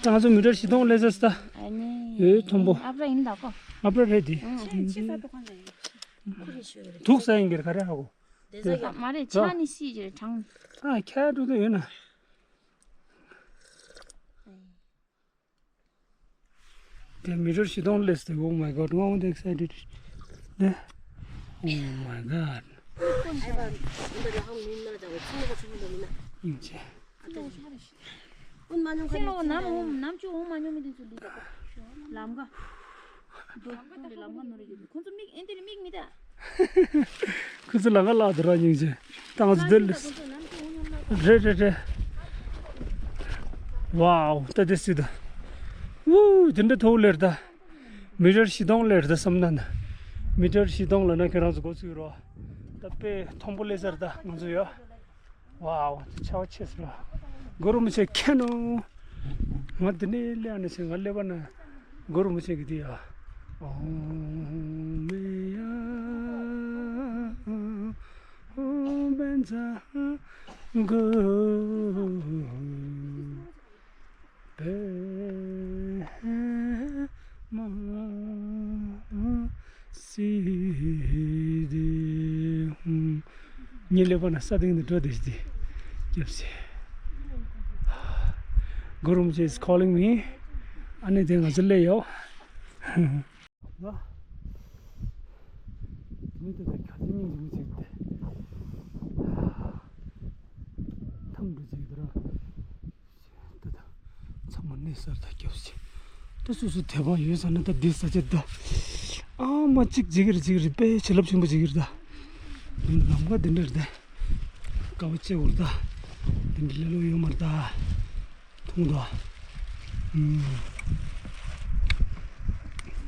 ད་ང་ཚོ་མི་ཏྲར་བཞི་སྟོང་སླེབས་ས་ད། ཨ་ནི། ཨེ་མཐོན་པོ། ཨ་བྲ་ཡིན་ད་གོ། ཨ་བྲ་རེད་དེ། དུག་ས་ཡིན་གྱི་རེད་ག་རེ་ཧ་གོ། དེ་ས་ཡ་མ་རེད་ཆ་ནི་སི་ཅེ་གྲང་། ཨ་ཁྱ་ཕྲུ་གུ་ཡོད་ན། དེ་མི་ཏྲར་བཞི་སྟོང་སླེབས་ཏེ། Oh my God, ང་འོ་དེ་excited. དེ། Oh my God. སྙིང་རྗེ། ལམ་ཁ། ཁོ་ཚོ་ལམ་ཁ་ནོར་རེད། ཁོ་ཚོ་མིག་ཨེ་འདི་རེད། མིག་མི་ད། ཁོ་ཚོ་ལམ་ཁ་ལག་དུ་ར་སྙིང་རྗེ། ཏང་ཙུ་དེ་ལས། རེད་རེད་རེད། ཝའོ། ད་དེ་སྲིད་དུ། ཝུ། དེ་འདྲ་མཐོ་པོ་སླེབས་ད། མི་ཏྲར་བཞི་སྟོང་སླེབས་ད་བསམ་ན་ན། མི་ཏྲར་བཞི་སྟོང་ལ་ན་ཁྱེད་རང་ཚོ་འགོ་ཚུགས་རོགས། ད་དཔེ་མཐོན་པོ་སླེབས་ཚར་ད་ང་ཚོ་ཡོད། ཝའོ། ཆེ་བ་ཆེ་ཟེར་བ། གུ་རུ་མི་ཆེ་ཁྱེད་ནོ། ང་འདི་ནས་སླེབས་ནས་ཆེ་ང་སླེབས་པ་ན། གུ་རུ་མི་ཆེ་གི་དེ་ཡ། ཨོ་མེ་ཡ། ཨོ་བན་ཛ་གུ། པད་མ། སི་དི་ཧུམ། ཉིན་ལེ་པ་ན་ས་སྟེང་དུ་འགྲོ་དེ་ཞིག་དེ། རྒྱབ་སེ། Gurumji is calling me. ཨ་ནི་དེ་ང་ཚོ་སླེབས་ཡོད། ལ། མི་དེ་དག་ག་ཚོད་སྙིང་རྗེ་མོ་ཅིག་སྟེ། ཐམ་འགྲོ་ཅིག་དེ་ར། ད་ད། ཚང་མ་གནས་སར་ད་སྐྱོབ་ཅིག་ད་སོ་སོ་དེ་བ་ཡོད་ས་ན་ད་འདི་ས་ཆ་ད། ཨ་མ་གཅིག་བྱེད་ཀྱི་རེད་བྱེད་ཀྱི་རེད། དཔེ་བྱིན་རླབས་ཆེན་པོ་བྱེད་ཀྱི་རེད་ད། ལམ་ཁ་འདི་འདྲ་རེད་ད། དཀའ་བ་སྤྱད་འོར་ད། འདི་འདྲ་ལེ་ལོ་ཡོད་མ་རེད་ད། མཐོང་དོ། ཨུམ།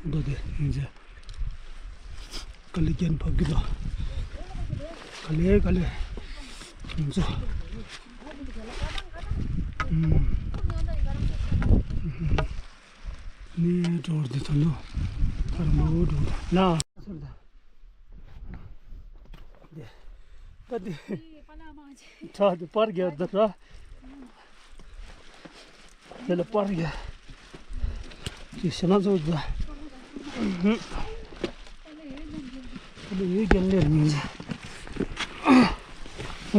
མདོ་དེ་ཡིན་ཟེར། དཀའ་ལས་རྒྱན་ཕབ་ཀྱི་དོ། དཀའ་ལས་དཀའ་ལས། ང་ཚོ། ཨུམ། ནས་འགྲོ་བར་འདི་ཚོ་ནོ། ཐར་མ་འོ་འགྲོ་ལ། ད་འདི། ཁྲག་འདི་པར་རྒྱག་ད་ར། དེ་ལ་པར་རྒྱག་ཅི་ཞེ་ན་ཚོ་ད། ད་ཡོད་ཀྱང་ལེར་མིན་ཟེར།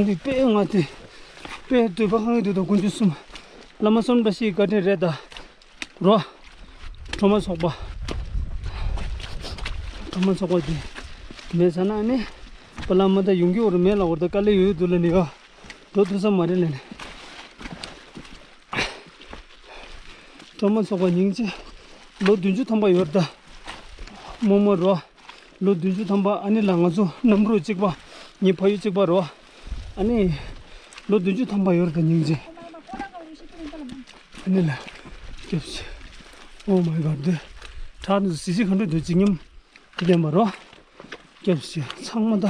འདི་དཔེ་ང་དེ། དཔེ་འདོད་པ་ཧང་འདོད་དང་དཀོན་མཆོག་གསུམ། བླ་མ་གསུམ་བཀྲ་ཤིས་བཀའ་དྲིན་རེད་ད། རོ། གྲོ་མ་ཚོགས་པ། གྲོ་མ་ཚོགས་པ་དེ། མེད་ས་ན་ནི། པ་ལ་མ་ད་ཡོང་རྒྱུ་བར་མེད་ལ་བར་ད་དཀའ་ལས་ཡོད་འདུག་ལ་ནི་ཡོ། འགྲོ་ཐུབ་ས་མ་རེད་ལ་ནི། གྲོ་མ་ཚོགས་པ་ཉིན་གཅིག་ལོ་བདུན་ཅུ་ཐམ་པ་ཡོད་ད། རྨོ་མོ་རོ། ལོ་བདུན་ཅུ་ཐམ་པ་ཨ་ནི་ལ་ང་ཚོ་གནམ་གྲུ་གཅིག་པ། ངའི་ཕ་ཡུལ་གཅིག་པ་རོ། ཨ་ནི། ལོ་བདུན་ཅུ་ཐམ་པ་ཡོད་རེད་ད་ཉིན་གཅིག་ཨ་ནི་ལ། སྐྱབས་ཤིག Oh my God འདི། བྲག་འདི་གཟི་བརྗིད་ག་འདྲ་འདུག་ཅིག་སྙམ། དེ་ཀྱང་མ་རོ། སྐྱབས་ཤིག་ཚང་མ་ད།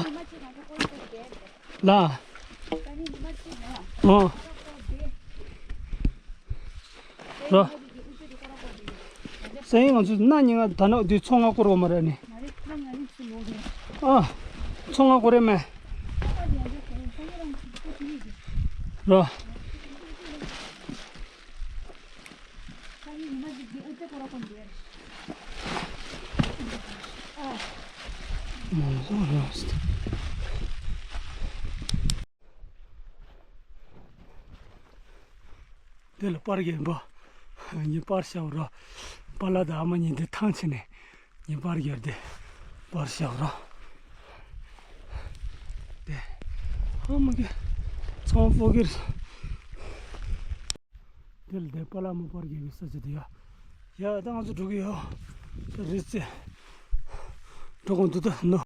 ལ། ཨོ། རོ། སེང་ང་ཚོ་སྣ་ཉིན་ང་ད་ནོ་དུས་ཚོང་ང་སྐོར་བ་མ་རེད་ནི། ཨ། ཚོང་ང་སྐོར་རེད་མེད། རོ། དེ་ལ་པར་རྒྱག་པ། ངས་པར་ཤར་རོ། པཱ་ལགས་དང་ཨ་མ་གཉིས་དེ་ཐང་ཆད་ནས། ངས་པར་རྒྱག་དེ། པར་ཤར་རོ། དེ། ཨ་མ་གི། ཚང་ཕོ་གིར། དེ་ལ་དེ་པཱ་ལགས་མ་པར་རྒྱག་གི་ས་ཆ་དེ་ཡ། ཡ་ད་ང་ཚོ་འགྲོ་གི་ཡོད། ད་རེད་ཙེ། འགྲོ་གོང་དུ་ད་ནོ།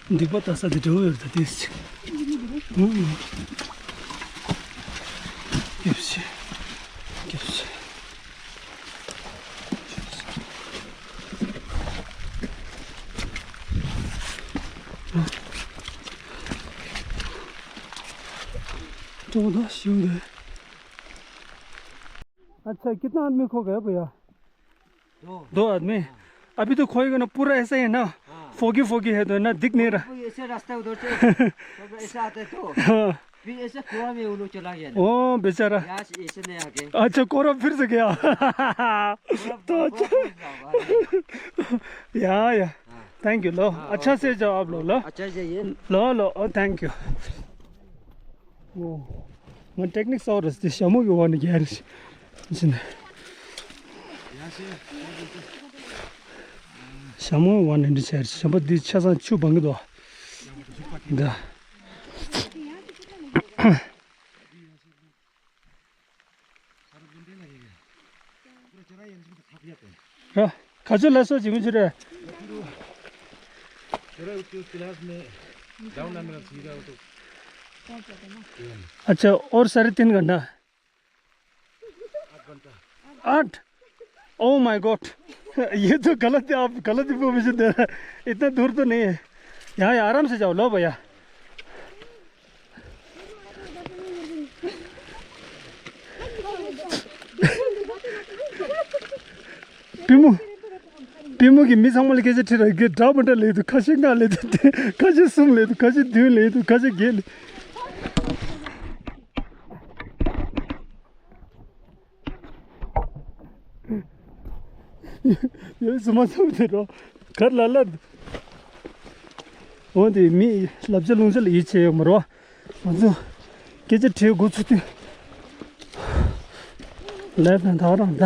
སྡིག་པ་ལྟ་ས་དེ་འདྲ་བོ་ཡོད་ད་དེ། སྐྱབས་ཤིག་སྐྱབས་ཤིག तो उधर शिव है। अच्छा, कितना आदमी खो गया भैया? दो। दो आदमी? अभी तो खोएगा ना, पूरा ऐसा ही है ना? हाँ। foggy foggy है तो ना, दिख नहीं रहा। कोई ऐसे रास्ता उधर से, सब ऐसे आते तो। हाँ। फिर ऐसे कुआं में वो लोग चला गया ना। ओ, बेचारा। यहाँ से ऐसे नहीं आके। अच्छा, कोरा फिर से गया। कोरा तो बहुत अच्छा। बहुत लंबा है। या, या। हाँ। Thank you, लो। हाँ, अच्छा OK। से जाओ आप लोग, लो। अच्छा से जाइए। लो, लो, ओ, thank you। ང་ཊེག་ནིག་སོགས་རེད་དེ་ཞྭ་མོ་གི་འོག་ནས་རྒྱག་རེད་ཟིན། ཞྭ་མོ་འོག་ནས་འདི་བྱས་རེད། ཞྭ་མོ་འདི་ཆ་ཚང་ཆུ་སྦང་གི་འདུག་འདི། र खाजु लासो झिमु छु र। तेरा उसको क्लास में डाउन नंबर सीधा हो तो। अच्छा, और साढ़े तीन घंटा। आठ घंटा। आठ? Oh my God। ये तो गलत है, आप गलत इंफॉर्मेशन दे रहे हैं। इतना दूर तो नहीं है। यहाँ, यहाँ आराम से जाओ, लो भैया। པུས་མོ། པུས་མོ་གིས་མི་ཚང་མ་ལ་སྐད་ཆ་དྲིས་ར་གི་འདྲ་མི་འདྲ་ལབ་འདུག་ཁ་ཤས་ལྔ་ལབ་འདུག་ཁ་ཤས་གསུམ་ལབ་འདུག་ཁ་ཤས་བདུན་ལབ་འདུག་ཁ་ཤས་བརྒྱད་ལབ། ཡོད་སུ་མ་ཚོམ་དེ་རོ། གར་ལ་ལ། འོན་ཏེ་མི་ལབ་བྱ་ལུང་བྱ་ལ་ཡིད་ཆེས་ཡོད་མ་རོ། ང་ཚོ་སྐད་ཆ་དྲིས་འགོ་ཚུགས་དུས། ལས་དང་ད་རང་ད།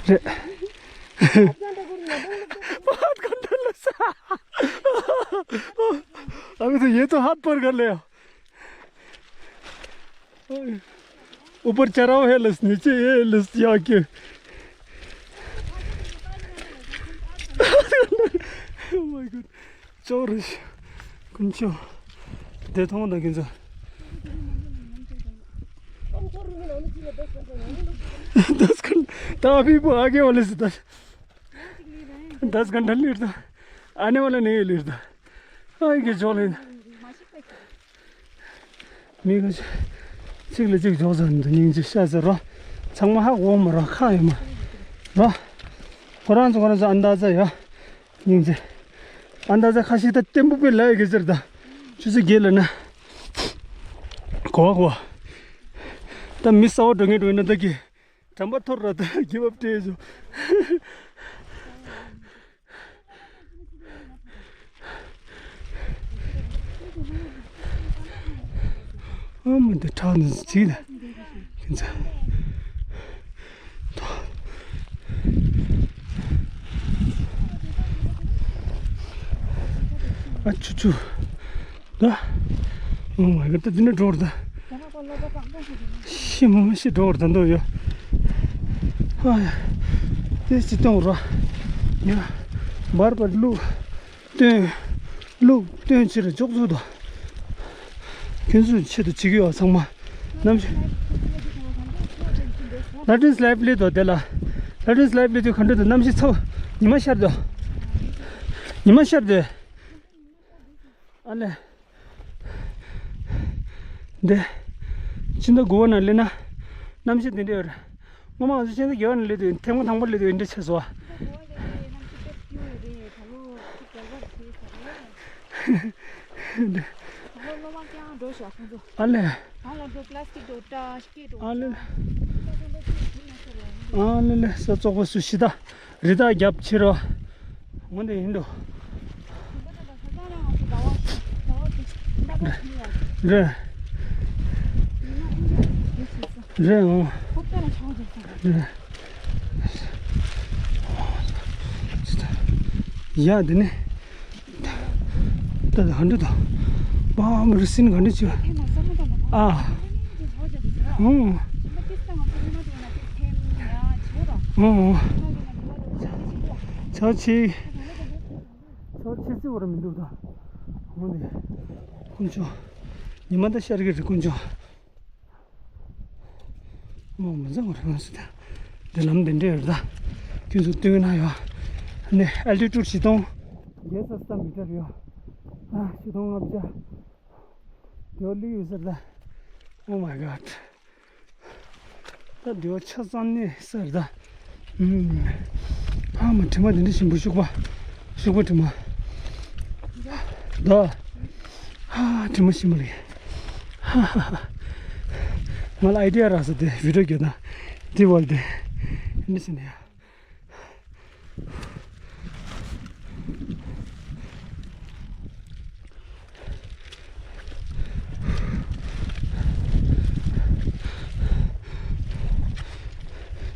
རེད། ཨ་མི་ཚོ་ཡེ་ཚོ་ཧད་པར་ག་ལེ། ऊपर चढ़ाव है लस, नीचे ये लस जाके। Oh my God. चोर। कुन चो। दे तो ना किन। दस घंटा। तो अभी वो आगे वाले से दस। दस घंटा लेट था। आने वाला नहीं है लेट था। आएंगे जो लेना। མི་ག་གཅིག་ལ་གཅིག་འཇོག་ཟེར་འདུག་སྙིང་རྗེ་ཤ་ཟེར་རོ། ཚང་མ་ཧ་གོ་མ་རོ་ཁ་ཡོད་མ་རོ། ཁོ་རང་ཚོ་ཁོ་རང་ཚོ་ཨན་ད་ཛ་ཡོད། སྙིང་རྗེ། ཨན་ད་ཛ་ཁ་ཤས་ད་བརྟན་པོ་པའི་ལ་ཡི་གེ་ཟེར་ད། ཆུ་ཚོད་བརྒྱད་ལ་ན། གོ་བ་གོ་བ། ད་མི་ས་འོག་འགྲོ་ངེས་འགྲོ་ཡིན་ན་ད་གི། དྲན་པ་ཐོར་ར་ད་གི་བབ་སྤྲད་ཡོད། ཨ་མ་འདི་ཁྲག་འདི་ཚིག་ལ་ཁྱེད་ཚ། ཨ་ཆུ་ཆུ། ད། ཨོ་མའི་ག་ད་འདི་ནས་འགྲོ་བར་ད། ཤི་མ་མ་ཤི་འགྲོ་བར་ད་འདོད་ཡོད། ཨ་ཡ། དེ་ཅི་གཏོང་ར། ཡ། འབར་འབར་བླུག་སྟོན། བླུག་སྟོན་ཕྱིར་འཇོག་ཚུལ་དང་། ཁྱོད་ཚོའི་ཆེད་དུ་བྱེད་ཀྱི་ཡོད་ཚང་མ། གནམ་གཤིས། ལ་ཏིན་སི་ལའིབ་ལི་དོ་དེ་ལ། ལ་ཏིན་སི་ལའིབ་ལི་དུས་ག་འདྲ་དུ་གནམ་གཤིས་ཚ་བོ། ཉི་མ་ཤར་དོ། ཉི་མ་ཤར་དོ། ཨ་ལེ། འདི། ཕྱི་ཟླ་དགུ་པ་ན་སླེབས་ན། གནམ་གཤིས་འདི་འདྲ་ཡོད་རེད། སྔོན་མ་ང་ཚོ་ཕྱི་ཟླ་བརྒྱད་པ་ན་སླེབས་དུས་ཐེངས་མ་དང་པོ་སླེབས་དུས་འདི་འདྲ་བྱས་སོང་བ། ཨ་ལེ། ཨ་ལེ་ལེ། ས་བཙོག་པ་སུ་ཤི་ད། རི་དྭགས་རྒྱབ་ཕྱིར་རོ། འོ་འདི་ཡིན་འགྲོ། རེད། རེད་འོ། རེད། ཡ་འདི་ནི། ད་ད་ཧ་འདྲ་ད། པ་མ་རི་སིན་ག་འདྲ་ཅི། ཨ། ཨོ། ཨོ། ཆ་ཆི། ཆ་ཆི་ཙི་བར་མི་འདུག་ད། འོ་འདི། དཀོན་མཆོག་ཉི་མ་ད་ཤར་གི་རེད་དཀོན་མཆོག་མོ་མི་འཛང་བ་རེད་ང་སི་ད། འདི་ལམ་འདི་འདྲ་ཡོད་ད། ཁྱོད་ཚོ་སྟོན་ན་ཡོད། ནི་ཨལ་ཊི་ཊུཌ་བཞི་སྟོང་། བརྒྱད་རྩ་གསུམ་མི་ཊར་ཡོད། ཨ་བཞི་སྟོང་ལྔ་བརྒྱ། དེ་བ་ལི་ཡོད་ཟེར་ད། Oh my God. ད་དེ་བ་ཆ་ཚང་ནས་ཟེར་ད། ཨུམ། ཨ་མ་དྲི་མ་འདི་འདྲ་ཞིམ་པོ་ཤུག་པ། ཤུག་པ་དྲི་མ། ད། ཧ་དྲི་མ་ཞིམ་པོ་རེད། ཧ་ཧ་ཧ། ང་ལ་ཨའི་ཌི་ཡ་རག་སོང་དེ་བི་ཌི་ཡོ་བརྒྱབ་ན། དེ་བ་དེ། འདི་ཟིན་ཡ།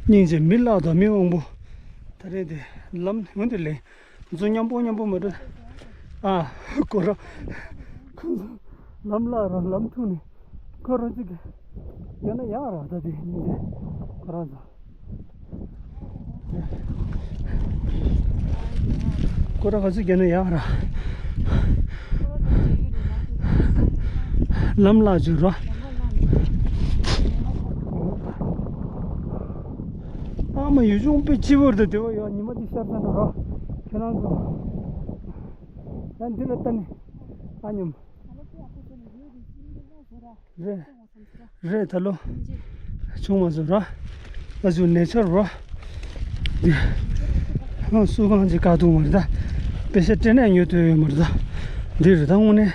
སྙིང་རྗེ། མི་བརླག་དང་མི་དབང་པོ། ད་རེས་དེ་ལམ་ཧོན་དེ་ལེན། ང་ཚོ་མཉམ་པོ་མཉམ་པོ་མ་འགྲོ། ཨ་ཁོ་ར། ཁོ་ཚོ་ལམ་བརླག་ར་ལམ་འཁྲུག་ནས་ཁོ་རང་ཚོ་གི་རྒྱབ་ན་ཡག་ར་ད་དེ་སྙིང་རྗེ་ཁོ་རང་ཚོ། ཁོ་རང་ག་ཚོད་རྒྱབ་ན་ཡག་ར། ལམ་བརླག་བྱོས་ར། ཨ་མ་ཡུལ་ལྗོངས་དཔེ་སྐྱིད་པོ་རེད་དེ་བ་ཡོད་ཉི་མ་འདི་ཤར་ཚར་འགྲོ་ར། ཁྱེད་རང་ཚོ། ཡང་འདི་ལ་ལྟ་ནི། ཨ་ཉམས། རེད། རེད་ད་ལོ། ཆུང་མ་བཟོ་ར། ཨ་ཟུ་ནེ་ཆར་ར། འདི། ཨ་སུ་གང་ཅིག་ག་དུང་མ་རེད་ད། པེ་ཤ་སྤྲད་ནས་ཉོ་ཐུབ་ཡོད་མ་རེད་ད། འདི་རེད་ད་དངོས་གནས།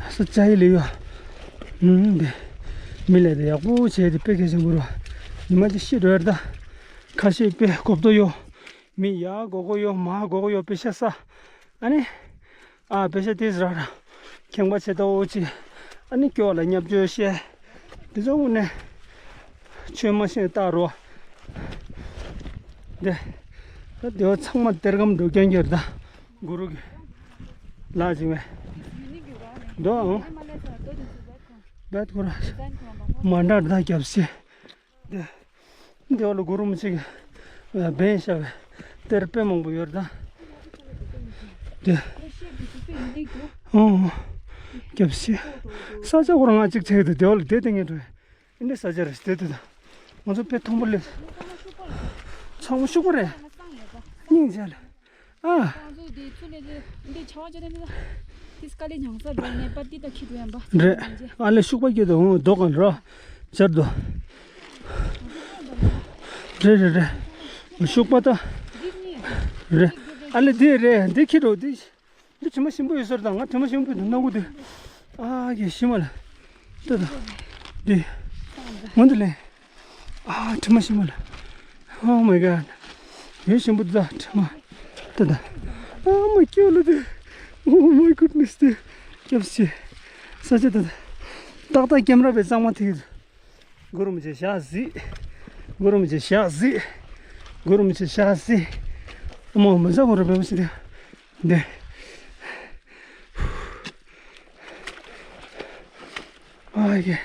ས་ཆ་ཡི་ལས་ཡོད། ཨུམ་འདི། མི་ལས་དེ་ཡག་པོ་བྱས་ཏེ་དཔེ་གལ་ཆེན་པོ་ར། ཉི་མ་ཅིག་ཤི་འགྲོ་ཡ་རེད་ད། ཁ་ཤས་དཔེ་གོ་བརྡ་ཡོད། མི་ཡ་གོ་གོ་ཡོད་མ་གོ་གོ་ཡོད་པེ་ཤ་ས། ཨ་ནི། ཨ་པེ་ཤ་ཏིས་ར་ར། ཁེངས་པ་བྱེད་ད་འོ་ཅི། ཨ་ནི་སྐྱོ་ལ་བརྙས་བཅོས་བཤད། དེ་ཚོ་དངོས་གནས། ཆོས་མ་ཤེས་ལྟ་རོ། དེ། ད་དེ་བ་ཚང་མ་གཏེར་སྒམ་འགྲོ་རྐྱང་རྐྱང་རེད་ད། གུ་རུ་གི། ལ་ཅིག་མེད། འདོ་ཨང་། བེད་ཁོ་ར། མ་འདྲ་རེད་ད་རྒྱབ་སེ། དེ། འདི་བ་ལ་གུ་རུ་མི་ཆེ་གི། བན་ཤ་བའི། གཏེར་དཔེ་མང་པོ་ཡོད་རེད་ད། དེ། ཨོ། རྒྱབ་ཤི། ས་ཆ་ཁོ་རང་ང་གཅིག་ཆེ་གི་འདུག་དེ་བ་ལ་དེ་དེ་ངས་འགྲོ། འདི་ས་ཆ་རེད་དེ་དེ་ད། ང་ཚོ་དཔེ་མཐོན་པོ་སླེབས། ཚང་མ་ཤུག་པ་རེད། སྙིང་རྗེ་ལ། ཨ། ང་ཚོ་འདི་ཚུར་ལས་འདི་ཆར་པ་བྱས་ནས་འདི་དཀའ་ལས་མྱངས་ས་འགྲོ་ནས་པ་འདི་ད་ཁྱི་འགྲོ་ཡང་པ། རེད། ཨ་ལས་ཤུག་པ་སྐྱེ་དོ་འོང་རྡོ་གང་ར། ཅར་དོ། རེད་རེད་རེད། ཤུག་པ་ད། རེད། ཨ་ལས་འདི་རེད་འདི་ཁྱི་འགྲོ་འདི། འདི་དྲི་མ་ཞིམ་པོ་ཡོད་ས་རེད་ད། ང་དྲི་མ་ཞིམ་པོ་འདི་སྣ་ཁུག་འདི། ཨ་ཡེ་ཤི་མ་ལ། ལྟོས་དང་། འདི། ངོ་འདི་ལེན། ཨ་དྲི་མ་ཞིམ་པོ་ལ། Oh my god. ཡེ་ཞིམ་པོ་འདི་ད་དྲི་མ། ལྟོས་དང་། ཨ་མ་སྐྱོ་ལ་འདི། Oh my goodness འདི། སྐྱབས་ཆེ། ས་ཆ་ལྟོས་དང་། ཏག་ཏག་ཀེམ་ར་བའི་གཙང་མ་ཐིག་གུ་རུ་མི་ཆེ་ཤ་ཟི། གུ་རུ་མི་ཆེ་ཤ་ཟི། གུ་རུ་མི་ཆེ་ཤ་ཟི། ཨ་མ་མི་ཟ་གུ་རུ་བེ་མི་ཆེ་དེ། འདི། ཨ་ཡེ།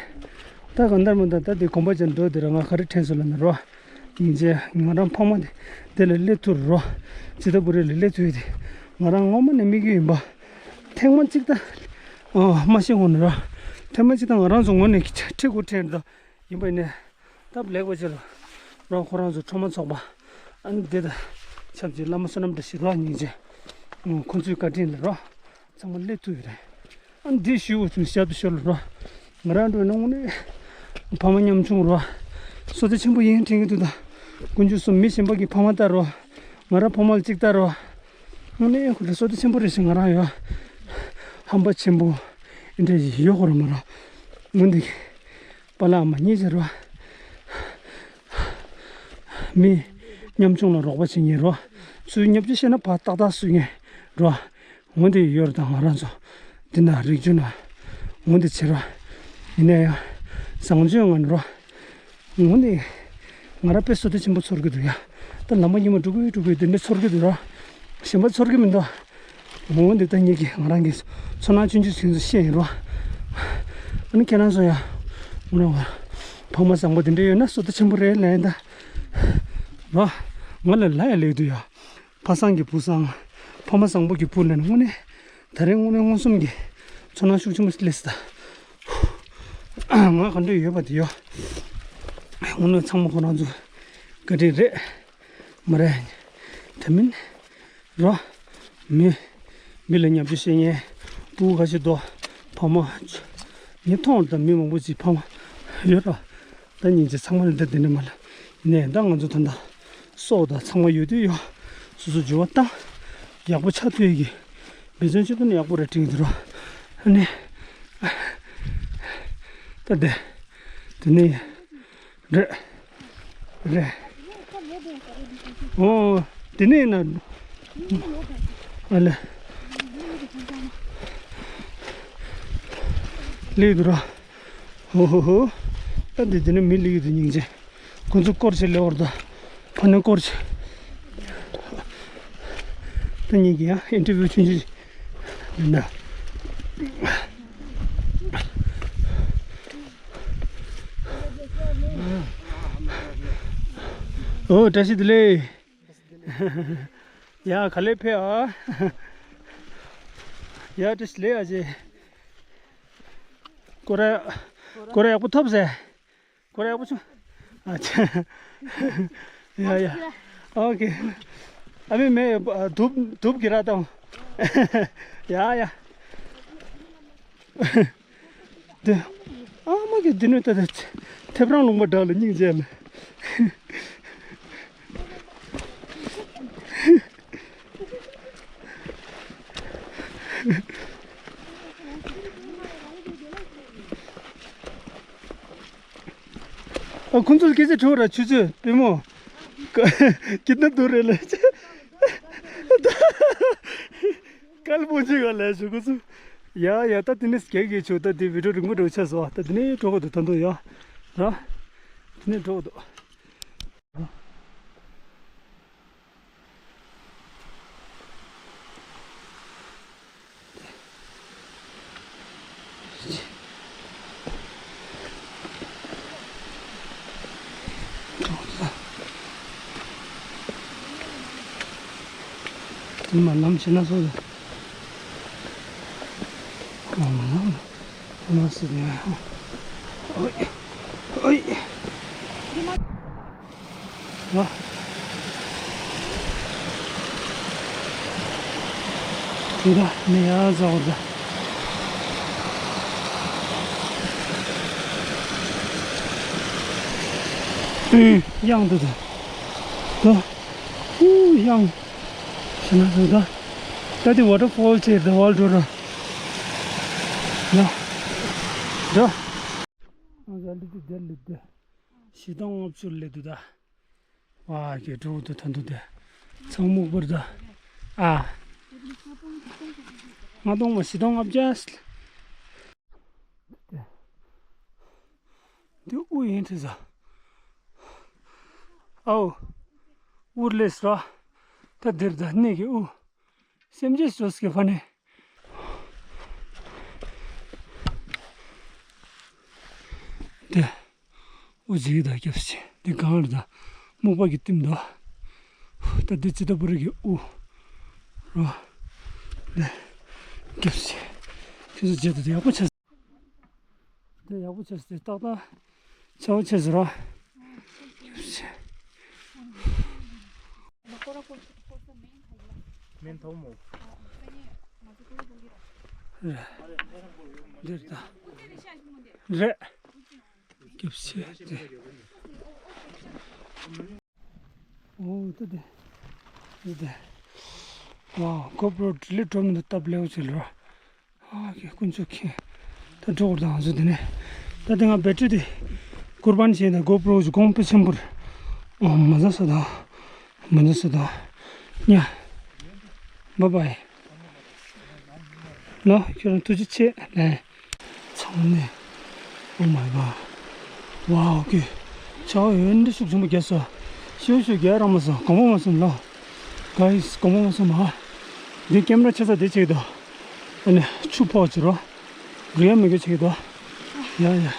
ད་གང་ལྟར་མི་འདུག་ད་འདི་གོམ་པ་ཅན་འགྲོ་འདི་ར་ང་ག་རེ་དྲན་སོང་ལབ་ན་རོ། ཡིན་ཅེ་ང་རང་ཕ་མ་འདི་འདི་ལ་སླེབས་ཐུབ་རོ། ཇི་ལྟ་བུ་རེ་ལ་སླེབས་ཐུབ་ཡོད་དེ། ང་རང་སྔོན་མ་ནས་དམིགས་ཡུལ་ཡིན་པ། ཐེངས་མ་གཅིག་ད། ཨ་མ་ཤེས་ངོ་ནས་རོ། ཐེངས་མ་གཅིག་ད་ང་རང་ཚོ་ངོ་ནས་ཁྲི་གུ་ཁྲེན་ད། ཡིན་པ་ཡིན་ནས། སྟབས་ལེགས་པ་ཅིག་ལ། རང་ཁོ་རང་ཚོ་ཁྲོམ་མ་ཚོགས་པ། ཨ་ནི་འདི་དང་། ཆབས་ཅིག་བླ་མ་བསོད་ནམས་བཀྲ་ཤིས་རོགས་སྙིང་རྗེ། ཁོ་ཚོའི་བཀའ་དྲིན་ལ་རོགས། ཚང་མ་སླེབས་ཐུབ་ཡོད་རེད། ཨ་ནི་འདི་ཞུ་བ་ཚོ་ཞབས་ཏུ་ཤོར་ལ་རོགས། ང་རང་འགྲོ་ན་དངོས་གནས། ཕ་མ་ཉམ་ཆུང་རོགས། བསོད་བདེ་ཆེན་པོ་ཡིན་དྲན་གྱི་འདུག་ད། དཀོན་མཆོག་གསུམ་མི་གཞན་པ་གི་ཕ་མ་ལྟར་རོགས། ང་རང་ཕ་མ་ལ་གཅིག་ལྟར་རོགས། དངོས་གནས་ཁོ་ཚོ་བསོད་བདེ་ཆེན་པོ་རེད་ཞེས་ང་རང་ཡོད། ཧམ་པ་ཆེན་པོ། འདྲ་ཡོད་ཁོ་རང་མ་རོགས། ངོ་འདི། པ་ལགས་མ་གཉིས་ཟེར་བ། མི། ཉམ་ཆུང་ལ་རོགས་པ་བྱེད་མཁན་རོ། ཚུར་བརྙས་བཅོས་བཤད་ན་ཕར་ཏག་ཏག་གསོད་མཁན་རོ། འོ་འདི་ཡོད་རེད་ད་ང་རང་ཚོ། འདི་ན་རིག་རྒྱུ་ན། འོ་འདི་བྱེད་རོ། ཡིན་ན་ཡང་། བཟང་སྤྱོད་ངང་ནས་རོ། འོ་འདི། ང་རང་དཔེ་བསོད་བདེ་ཆེན་པོ་ཚོར་གི་འདུག་ཡ། ད་ལམ་པ་ཉི་མ་འགྲོ་གི་འགྲོ་གི་འདི་འདྲ་ཚོར་གི་འདུག་རོ། གཞན་པ་ཚོར་གི་མི་འདུག་འོ་འདི་ལྟ་ཉིད་ཀྱིས་ང་རང་གི་ཚོར་སྣང་ཆུང་ཆུང་ཞིག་བཤད་ཡིན་རོ། ཨ་ནི་ཁྱེད་རང་ཚོ་ཡང་ངོ་ནས་ཕ་མ་བཟང་པོ་དེ་འདྲ་ཡོད་ན་བསོད་བདེ་ཆེན་པོ་རེད་ལན་ད། རོ། ང་ལ་ལ་ཡ་ལེགས་འདུག་ཡ། ཕ་བཟང་གི་བུ་བཟང་། ཕ་མ་བཟང་པོ་གི་བུ་ལེན་དངོས་གནས། ད་རེས་དངོས་གནས་མངོན་སུམ་གྱི་ཚོར་སྣང་ཤུགས་ཆེན་པོ་སླེབས་སོང་ད། ང་ག་འདྲ་ཡོད་པ་དེ་ཡོད། དངོས་གནས་ཚང་མ་ཁོ་རང་ཚོ་བཀའ་དྲིན་རེད། མ་རེད། དེ་མིན། རོ། མི། མི་ལ་བརྙས་བཅོས་བཤད་མཁན། ཕྲུ་གུ་ཁ་ཤས་དོ། ཕ་མ། མི་མཐོང་དང་མི་མང་པོ་ཅིག་ཕ་མ། ཡོད་ར། ད་སྙིང་རྗེ་ཚང་མ་ལ་འདི་འདི་ནས་མ་ལ། ནས་ད་ང་ཚོ་ད་ལྟ། སྲོག་དང་ཚང་མ་ཡོད་དུས་ཡོད། སོ་སོ་འགྱུར་བ་བཏང་། ཡག་པོ་ཆགས་ཐུབ་ཡས་ཀྱི། འབད་བརྩོན་བྱེད་དུས་ནས་ཡག་པོ་རེད་དྲན་གྱི་འདུག་ར། ཨ་ནི། ད་དེ། དེ་ནས། རེད། རེད། ཨོ། དེ་ནས་ཡིན་ན། ཨ་ལེ། ལེགས་འདུག་ར། ཧོ་ཧོ་ཧོ། ད་འདི་དེ་ནས་མི་ལེགས་འདུག་སྙིང་རྗེ། ཁོ་ཚོ་སྐོར་བྱེད་ལེ་བར་དུ། ཕ་ནས་སྐོར་བྱེད། ད་ཉིད་ཀྱི་ཡང་ཨིན་ཊར་བིའུ་ཆུང་ཆུང་ཞིག་ཡིན་ན། ཨོ་བཀྲ་ཤིས་བདེ་ལེགས། ཡ་ག་ལེ་ཕེ་ཨ། ཡ་བཀྲ་ཤིས་བདེ་ལེགས་ཨ་ཅེ། སྐོར་ར། སྐོར་ར་ཡག་པོ་ཐོབ་ཟེར། སྐོར་ར་ཡག་པོ་བྱུང་། ཨ་ཅེ། ཡ་ཡ། ཨོ་ཁེ། ཨ་མི་མེ་དུབ་དུབ་གི་ར་དང་། ཡ་ཡ། དེ། ཨ་མ། ཨ་ཀི་འདི་ནས་ད་ལྟ་ཐེབས་རང་ལུང་པ་འདྲ་ལ་སྙིང་རྗེ་ལ། ཨ་ཁོང་ཚོ་སྐད་ཆ་དྲི་བ་ར་ཆུ་ཚོད་པུས་མོ། ཀི་ཏན་དུར་རེད་ལ། ཀལ་པོ་ཅིག་ག་ལས་ཞུ་གོ་སུ། ཡ་ཡ་ད་དེ་ནས་སྐད་གི་ཆུ་ད་དེ་བི་ཌིའོ་རིང་པོ་འགྲོ་ཆ་སོ། ད་དེ་ནས་འགྲོ་གོ་འདུག་ད་འདུག་ཡ། ར། དེ་ནས་འགྲོ་གོ་འདུག་དེ་མ་ལམ་ཕྱི་ན་སོ། ཨ་མ་ལམ་ཕྱི་ན་སོ། ཨོ་ཨོ། ང་དེ་ད་ནི་ཡ་ཟ་བར་ད། ཨུ་གཡང་འདུག་ད། ད་ཨུ་གཡང་། ཕྱི་ན་འདུག་ད། ད་དེ་ཝ་ཊར་ཕོལ་ཆེ་ད་ཝལ་འགྲོ་ར། ཡ། འགྲོ། ང་ཟ་ལི་དེ་དེ་ལི་དེ། བཞི་སྟོང་ལྔ་བཅུ་སླེབས་འདུག་ད། ཝ་ཀེ་འགྲོ་འདུག་ད་འདུག་དེ། ཚང་མུག་པར་ད། ཨ། ལྔ་སྟོང་མ་བཞི་སྟོང་ལྔ་བརྒྱ། དེ་དེ་དབུ་ཡིན་ཁྲི་ཟ། ཨའོ། དབུར་ལས་ར། ད་འདིར་ད་གནས་ཀྱི་དབུ། སེམས་ཅན་སོ་སོ་གི་ཕ་ནས། དེ། དབུ་ཇིག་དང་སྐྱབས་ཆེ། འདི་གངས་རི་དང་སྨུག་པ་གི་བསྟིམ་དོ། ད་འདི་ཅི་ད་པུ་རི་གི་དབུ་རོ། འདི་སྐྱབས་ཆེ། ཁྱོད་ཚོ་མཇལ་དུ་དེ་ཡག་པོ་ཆགས། དེ་ཡག་པོ་ཆགས་སུ་དེ་ཏག་ཏག་ཆེ་བོ་ཆེ་ཟེར་རོ། སྐྱབས་ཆེ། མེན་ཐོག་མོ། རེད། འདིར་ད། རེད། སྐྱབས་ཆེ་དེ། ཨོ་ད་དེ། ད་དེ། ཝའོ་གོ་པྲོ་ཌི་ལིཊ་འགྲོ་མི་འདུག་སྟབས་ལེགས་ཅིག་ལོ། ཨ་ཀེ་དཀོན་མཆོག་མཁྱེན། ད་འགྲོ་དགོས་དང་ང་ཚོ་དེ་ནས། ད་དེ་ང་བེ་ཊི་རི་དེ་ཀུར་བན་བྱས་ནས་གོ་པྲོ་གོང་སྤེལ་ཆེན་པོར། ཨོ་མ་ཟ་ས་དང་། མ་ཟ་ས་དང་། ཉ། བཱའི་བཱའི། ལོ་ཁྱོད་རང་ཐུགས་རྗེ་ཆེ་ལན། ཚང་མ་ནས། Oh my god. ཝའོ་ཀེ། ཆ་ཡོན་འདི་ཤུགས་ཆེན་པོ་རྒྱས་སོ། ཤུ་ཤུ་རྒྱས་རང་མ་སོང་གོང་པོ་མ་སོང་ལོ། གཱ་ཡིས་གོང་པོ་མ་སོང་མ། འདི་ཀེམ་ར་ཆ་ས་དེ་ཆེ་གི་དོ། ཨ་ནི་ཆུ་ཕོག་ཅི་རོ། རུ་ཡ་མི་དགོས་ཆེ་གི་དོ། ཡ་ཡ། ཨ་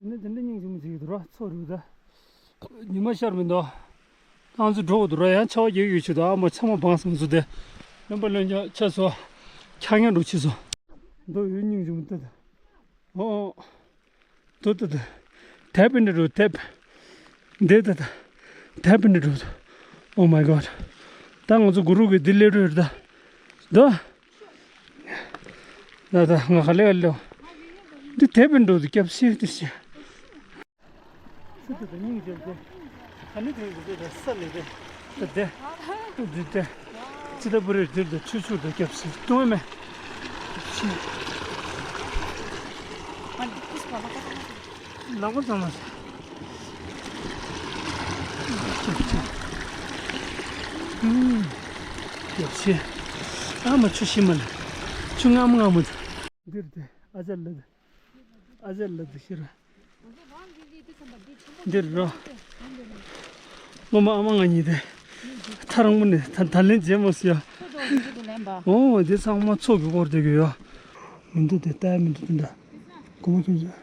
ནི་དེ་འདྲ་སྙིང་རྗེ་མོ་ཆེ་གི་དོ་རོ་ཚོ་རུ་ད། ཉི་མ་ཤར་མི་འདུག་ང་ཚོ་འགྲོ་འདུག་ར་ཡང་ཆར་པ་རྒྱག་ཡོད་ཆུ་དང་ཨ་མ་ཚང་མ་སྦངས་སོང་ཚུལ་དེ། རློན་པ་རློན་ཀྱང་ཆ་སོ། འཁྱག་ཉག་འགྲོ་ཆུ་སོ། འདུག་ཡོད་སྙིང་རྗེ་མོ་ལྟ་དང་། ཨོ། འདུག་ལྟ་དང་། དེབ་འདྲ་འགྲོ་དེབ། འདི་ལྟ་དང་། དེབ་འདྲ་འགྲོ། Oh my god. ད་ང་ཚོ་གུ་རུ་གི་འདི་སླེབས་འགྲོ་ཡོད་ད། འདུག་ད་ད་ང་ག་ལེ་ག་ལེ། འདི་དེབ་འདྲ་འགྲོ་དུ་སྐྱབས་ཤིག་དེ་ཤི། ཚུལ་དུ་སྙིང་རྗེ་བསྐྱེད། ཨ་ནི་དེ་ཡི་གཟུགས་དེ་ས་ལས་དེ་དེ་དེ་དེ་དེ་ཅི་ལྟ་བུ་རེད་འདིར་དེ་ཆུ་ཆུར་དེ་སྐྱབས་སུ་གཏོང་མེད། ལག་པ་ཙམ་མ་ཟ། སྐྱབས་ཆེ། ཨ་མ་ཆུ་ཤི་མ་ལ། ཆུ་རྔ་མོ་རྔ་མོ་དེ། འདིར་དེ་ཨ་ཅག་ལ་དེ། ཨ་ཅག་ལ་དེ་ཤི་ར། འདིར་རོ། སློབ་མ་ཨ་མ་ང་གཉིས་དེ། ཐ་རང་མོ་ནས་ད་ད་ལན་རྗེས་མ་སུ་ཡ། ཨོ་འདི་ཚང་མ་ཚོགས་ཀྱི་སྐོར་དེ་གི་ཡོ། མི་འདུག་དེ་ལྟ་མི་འདུག་དེ་འདྲ། གོ་མ་ཁྱོད་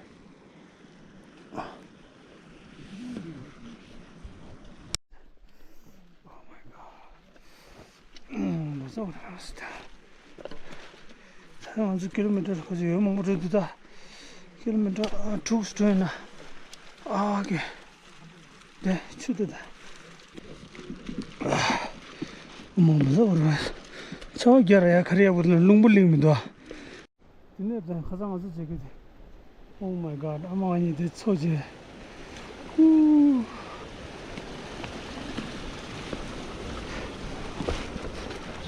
ཚོ། ང་ཚོ་ཀི་ལོ་མི་ཊར་ཁ་ཅིག་ཡོད་མང་པོ་འགྲོ་འདུག་ད། ཀི་ལོ་མི་ཊར་དྲུག་འགྲོ་ཡིན་ན། ཨ་ཀེ། དེ་ཆུ་དེ་ད། མང་པོ་ཟ་བར་བས། ཆ་བ་རྒྱ་ར་ཡ་ཁ་རི་ཡ་བུ་ལ་རླུང་བུ་ལིང་མི་འདུག་ཨ། དེ་ནས་དང་ཁ་སང་ང་ཚོ་བྱེད་ཀྱི་དེ། Oh my god, ཨ་མ་ང་གཉིས་དེ་མཚོ་བྱས། ཧུ།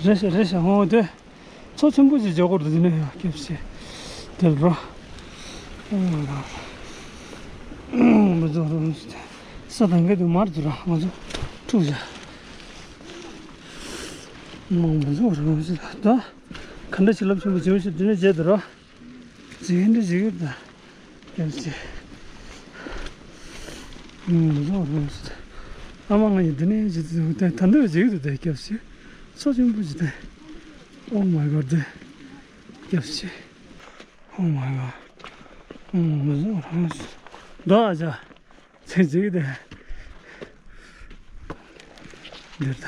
རེད་ཤག་རེད་ཤག་འོ་དེ། མཚོ་ཆེན་པོ་ཞིག་འཇོག་སྐོར་དུ་འདི་ནས་ཡང་སྐྱབས་ཤིག་དེར་འགྲོ། ཨོ་མ་གོ། མི་ཚོ་རུ་ས་དང་གི་དུ་མར་དུ་ར་ང་ཚོ་འཁྲུག་བྱ། མང་མི་ཚོ་རུ་ས་ད་ག་འདྲ་ཞིག་ལབ་ཆེན་པོ་བྱེད་ཤིག་འདི་ནས་བྱེད་དུ་ར། ཇི་འདྲ་ཞིག་ད་སྐྱབས་ཤིག་མི་ཚོ་རུ་ས་ཨ་མ་ང་ཡི་འདི་ནས་བྱེད་དུ་ད་ད་འདི་བྱེད་དུ་ད་སྐྱབས་ཤིག་མཚོ་ཆེན་པོ་ཞིག་ད། Oh my god དེ། སྐྱབས་ཤིག Oh my god. Oh my god. ད་ཨ་ཅག་ཚེ་ཚེ་དེ། འདིར་ད།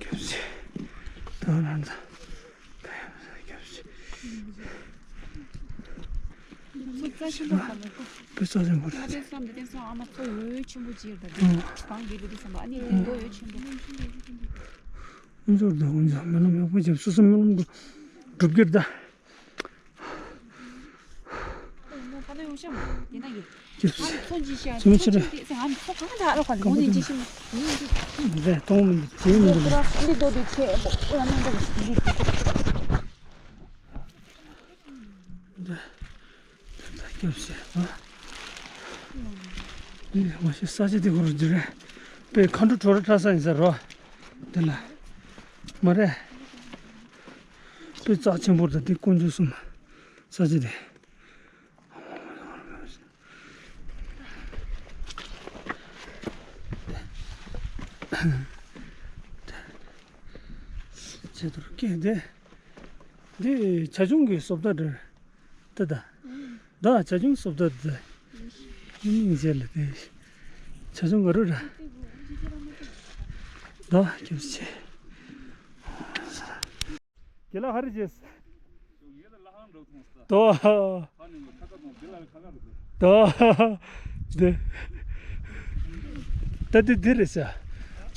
སྐྱབས་ཤིག་ད་ན་ད། སྐྱབས་ཤིག་མཚོ་རྩ་ཆེན་པོ་ག་ལ་གོ། བུ་རྩ་ཆེན་པོ་ང་རེད། དེ་བསམ་དེ་དེ་སོང་ཨ་མ་མཚོ་ཡོད་ཆེན་པོ་ཅིག་ད་དེ་ཨང་། གང་དགོས་པའི་དེ་བསམ་པ་ཨ་ནི་དེ་མདོ་ཡོད་ཆེན་པོ། དཀོན་མཆོག་དང་དཀོན་མཆོག་སྨོན་ལམ་ཡག་པོ་བརྒྱབ། སོ་སོ་སྨོན་ལམ་སྒྲུབ་རྒྱུར་གདའ། ཁྱེད་ཚོ་ཕྱིར་རེད། གཏོང་མི་འདུག་བྱེད་མི་འདུག་སྐྱབས་ཤིག་འདི་ང་ཞིག་ས་ཆ་འདི་གོ་རུ་འདི་རེད། དཔེ་མཁའ་འགྲོ་བྲོ་ར་འཁྲབ་ས་ཡིན་ས་རོ། འདི་ལ། མ་རེད། དཔེ་རྩ་ཆེན་པོ་རེད་འདི་དཀོན་མཆོག་གསུམ། ས་ཆ་འདི། ཆེ་དུར་སྐད་དེ། འདི་བྱ་ཁྱུང་གི་བཟོ་ལྟ་རེད། ད་ད། ད་བྱ་ཁྱུང་བཟོ་ལྟ་ད། སྙིང་རྗེ་ལ་དེ། བྱ་ཁྱུང་ག་རུ་ར། ད་སྐྱབས་ཆེ། དགེ་ལགས་ཧ་རི་རྗེས། དོ། དོ། དེ། ད་དེ་འདི་རེད་ཟེར།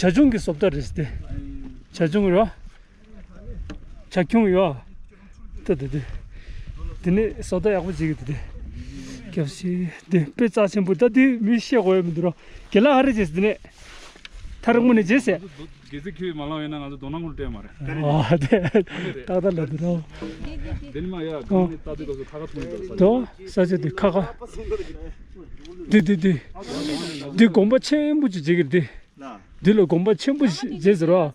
བྱ་ཁྱུང་གི་བཟོ་ལྟ་རེད་ཟེར་ཏེ། བྱ་ཁྱུང་ཡོད། བྱ་ཁྱུང་ཡོད། ད་དེ་དེ། དེ་ནས་བཟོ་ལྟ་ཡག་པོ་བྱེད་ཀྱི་འདུག་དེ། སྐྱབས་ཤིག་དེ་དཔེ་རྩ་ཆེན་པོ་ད་དེ་མི་ཤེས་དགོས་ཡ་མི་འདུག་རོ། དགེ་ལགས་ཧ་རི་རྗེས་དེ་ནས། ཐ་རེ་དངོས་གནས་རྗེས་ཟེར། དགེ་ཚིག་ཁྱོད་མ་ལངས་ཡོད་ན་ང་ཚོ་རྡོ་སྣ་ཁུལ་སྤྲད་མ་རེད། ཨ་དེ་ཏག་ཏག་ལབ་འདུག་རོ། དེ་ནི་མ་ཡ་དེ་ནི་ལྟ་དུས་སྐབས་སུ་ཁ་ཁ་ཐུང་ཡོད་ས། དོ་ས་ཆ་དེ་ཁ་ཁ། དེ་དེ་དེ། དེ་དགོན་པ་ཆེན་པོ་ཅིག་བྱེད་ཀྱི་རེད་དེ། དེ་ལ་དགོན་པ་ཆེན་པོ་ཞིག་བྱས་ཟེར་རོ།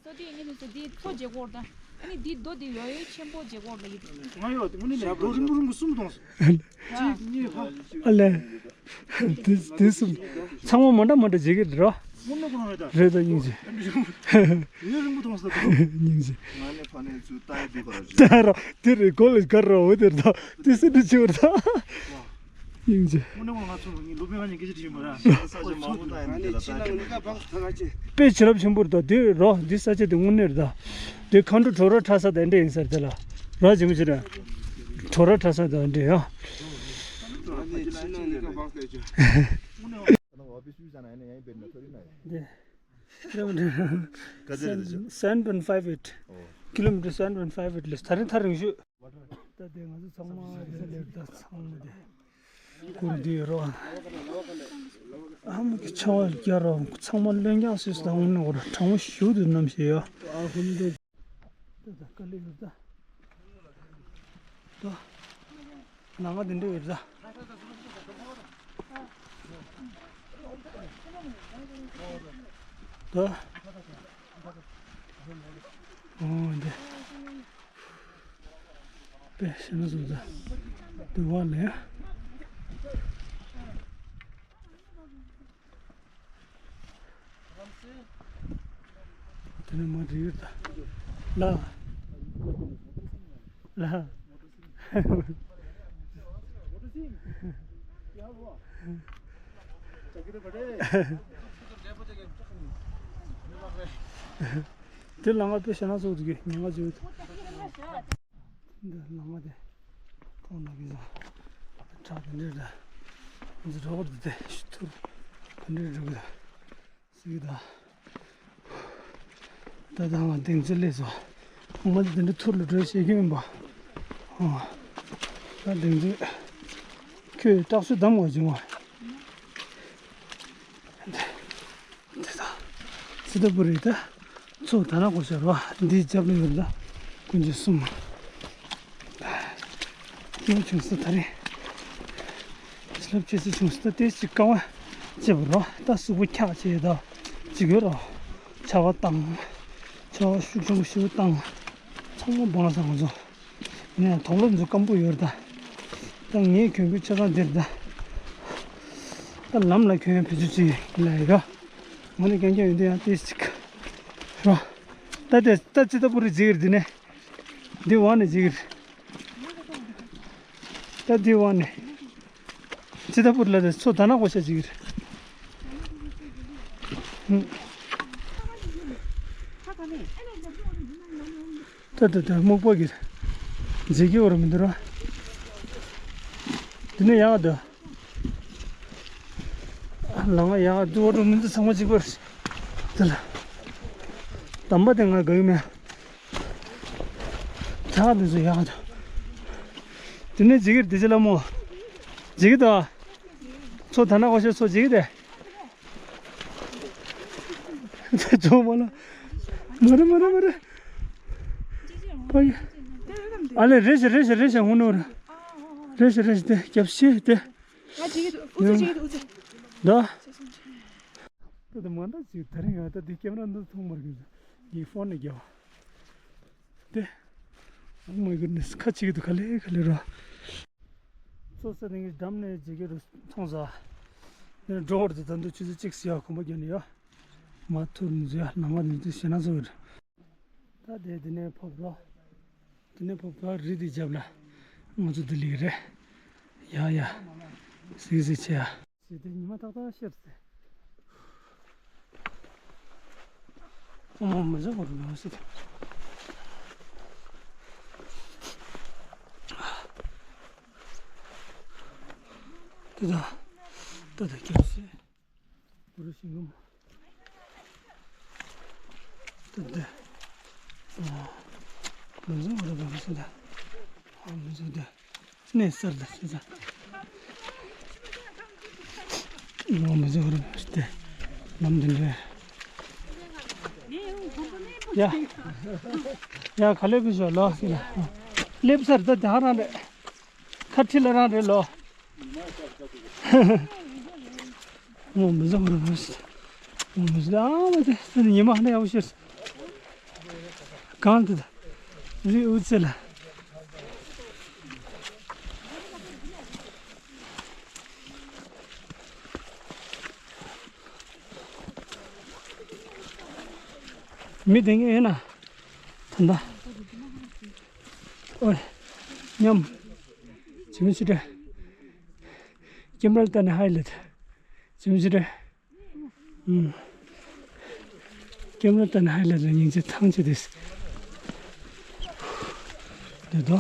ང་ཡོད་དེ་དངོས་གནས་རྡོ་རིང་པོ་རིང་པོ་གསུམ་མཐོང་སོང་། གཅིག་གཉིས་ཧ། ཨ་ལས། དེ་དེ་གསུམ། ཚང་མ་མ་འདྲ་མ་འདྲ་བྱེད་ཀྱི་རེད་རོ། དངོས་གནས་ཁོ་རང་རེད་ད། རེད་ད་སྙིང་རྗེ། ཡུན་རིང་པོ་མཐོང་སོང་ད། སྙིང་རྗེ། ང་ནི་ཕ་ནས་ཚུར་ལྟ་ཡི་དུས་ཁོ་རང་རེད། ད་རོ་དེ་རེད་གོ་ལ་ག་རོ་འོ་དེ་རེད་ད། དེ་སུ་འདྲ་བྱེད་པ་རེད་ད། སྙིང་རྗེ། དངོས་གནས་ཁོ་ང་ཚོ་ངའི་ལོ་པའི་ང་གཉིས་སྐད་ཆ་དྲིས་ཡོད་མ་རེད། ས་ཆ་མང་པོ་ལྟ་ཡི་མི་འདུག་ལ་ལྟ་ཡི་མི་འདུག་དཔེ་བྱིན་རླབས་ཆེན་པོ་རེད་ད། དེ་རོ་འདི་ས་ཆ་དེ་དངོས་གནས་རེད་ད། དེ་མཁའ་འགྲོ་བྲོ་ར་འཁྲབ་ས་དེ་འདྲ་ཡིན་ས་རེད་དེ་ལ། ར་ཇི་མ་ཇི་ར། བྲོ་ར་འཁྲབ་ས་དེ་འདྲ་ཡ། འདི། seven point five eight. Kilometer seven point five eight ལས་ཐག་རིང་ཐག་རིང་ཤོས། ད་དེ་ང་ཚོ་ཚང་མ་རེད་ལས་ད་ཚང་མ་དེ། གུར་འདི་རོ། ཨ་མ་གི་ཆ་བ་རྒྱ་རོ་ཚང་མ་ལོན་རྒྱག་སོས་དང་ངོ་ནས་འོར་གྲང་མོ་ཞུ་དུ་ནམ་ཞེས་ཡོ། ད་ད་དཀའ་ལས་ཡོད་ད། ད། ལམ་ཁ་འདི་འདྲ་ཡོད་ད། ད། འོ་འདི། དཔེ་ཞེ་ན་བཟོ་ད། འདི་བ་ལས། དེ་ནས་མ་འགྲིག་ཡོད་ད། ལ། ལ། དེ་ལམ་ཁ་དཔེ་ཞེ་ན་བཟོ་འདུག་གི་ཉེན་ཁ་ཅིག་ཡོད། འདི་ལམ་ཁ་དེ། ཐོག་ན་གི་ཟ། བྲག་དེ་འདྲས་རེད། འདི་རོ་འདི་དེ་ཤི་ཐུར། དེ་འདྲས་འགྲོ་གི་ཟེར་གི་ད། ད་ད་ང་དེང་ཚེ་ལས་སོ། ང་དེ་འདྲས་ཐུར་ལ་འགྲོ་བྱེད་ཀྱི་མིན་པ། ཨོ། ད་དེང་དུས་ཁྱོད་སྐྲག་ཤོས་གདམ་དགོས་བྱུང་བ། དེ་དང་། ཙི་ཏྲ་པུ་རི་ད་མཚོ་དྷ་ན་ཀོ་ཤ་རོ། འདིའི་རྒྱབ་ལ་ཡོད་ལ། དཀོན་མཆོག་གསུམ། ལོ་ཆུང་ས་ད་རེས་ཞི་ལབ་ཆེ་ས་ཆུང་ས་ད་ལྟའི་ཅིག་རྐང་པ་བཅད་པ་རོ། ད་གཟུགས་པོ་འཁྱག་བྱས་ད་ཅིག་ཡོད་རོ། ཆར་པ་བཏང་། ཆར་པ་ཤུགས་ཆེན་པོ་ཞིག་བཏང་། ཚང་མ་སྦངས་སོང་ང་ཚོ། ནས་དོག་ལོ་ཚོ་སྐམ་པོ་ཡོད་རེད་ད། ད་ངས་གྱོན་གྱི་ཆ་ཚང་འདིར་ད། ད་ལམ་ལ་གྱོན་བེད་སྤྱོད་ཅིག་ལ་ཡི་ག་ངོ་ནས་རྐྱང་རྐྱང་ཡོད་དུས་ཡང་ཏོག་ཙམ་ཅིག་རོ། ད་དེ་ད་ཙི་ཏྲ་པུ་རི་འཇིགས་རེད་འདི་ནས། འདི་འོག་ནས་འཇིགས་རེད། ད་འདི་འོག་ནས། ཙི་ཏྲ་པུ་རི་ལ་དེ་མཚོ་དྷ་ན་ཀོ་ཤ་འཇིགས་རེད། ཧུམ། ད་ད་ད་སྨུག་པ་གིས་མཛེས་ཀྱི་འོར་མི་འདུག་ར། འདི་ནས་ཡག་འདུག་ལ་ང་ཡག་འདུག་འོར་མི་འདུག་ཚང་མ་གཅིག་པར། དེ་ལ། དམ་པ་དེ་ང་དགའ་གི་མེད། ད་འདི་ཚོ་ཡག་འདུག་དེ་ནས་འཇིགས་ཀྱི་འདི་ཅི་ལ་མོ། འཇིགས་ཀྱི་འདུག་མཚོ་དྷ་ན་ཀོ་ཤ་མཚོ་འཇིགས་ཀྱི་འདུག་ཅོ་མ་ལ། མ་རེད་མ་རེད་མ་རེད། ཕ་གི། ཨ་ལེ་རེད་ཤག་རེད་ཤག་རེད་ཤག་ཧུ་ནོར། རེད་ཤག་རེད་ཤག་དེ་རྒྱབ་ཤེས་དེ། ང་ཅིག་ཨུ་ཚུགས་ཅིག་ཨུ་ཚུགས། ད། ད་ད་མ་འདྲ་ཅིག་ད་རིང་ང་ད་འདི་ཀེམ་ར་འདི་མཐོང་མ་རྒྱུ། ངའི་ཕོན་ནས་རྒྱབ། དེ། Oh my goodness ཁ་ཅིག་ཏུ་ག་ལེ་ག་ལེ་ར། ཚོ་ས་ནས་འགྲམ་ནས་ཇེ་གེ་རུ་མཐོང་ས། ནས་འགྲོ་བར་དུ་ད་དུང་ཆུ་ཚོད་གཅིག་ཟེར་བ་གོམ་པ་རྒྱབ་ནས་ཡོད། མ་ཐུར་ནས་ཟེར་ནང་མ་ནས་དུ་ཞེ་ན་ཚོ་ཡོད། ད་དེ་དེ་ནས་ཕོབ་རོགས། དེ་ནས་ཕོབ་རོགས་རི་དེ་རྒྱབ་ལ། ང་ཚོ་དེ་ལིག་རེད། ཡ་ཡ། སིག་སིག་བྱས་ཡ། ཟེར་ཏེ་ཉི་མ་ཏག་ཏག་ཤར་ཏེ། ཨོ་མ་མི་བཟོ་བར་མི་ཟེར་ཏེ། ཏེ་ད། ཏེ་ད་སྐྱབས་སེ། བུ་རུ་ཤིང་སྒམ། ཏེ་ད། ཨོ། མི་བཟོ་བར་མི་ཟེར་ཏེ། ཨོ་མི་བཟོ་ཏེ། གནས་གསར་དུ་ཞུ་ས། ངོ་མི་ཟེར་བར་སྟེ། ལམ་འདི་འདྲ། ཡ། ཡ་ག་ལེ་བུ་ཞོ་ལོ། སླེབས་ཚར་ད་དེ་ཧ་རང་རེད། ཁ་ཁྲི་ལ་རང་རེད་ལོ། ངོ་མི་ཟེར་བར་སྟེ། ངོ་མི་ཟེར་ཨ་མ་དེ་ཉི་མ་ཧ་ན་ཡག་པོ་ཤོར། གང་དུ་རི་འུ་ཚེ་ལ། མི་དེ་ངས་ཡིན་ན། ད་ལྟ། ཨོ། མཉམ། ཇི་མི་ཤི་དྲ། ཀེམ་ར་ལྟ་ནས་ཧའི་ལེད། ཇི་མི་ཤི་དྲ། ཀེམ་ར་ལྟ་ན་ཧའི་ལེད་ལ་སྙིང་རྗེ་ཐང་ཆད་དེ། འདི་དོ།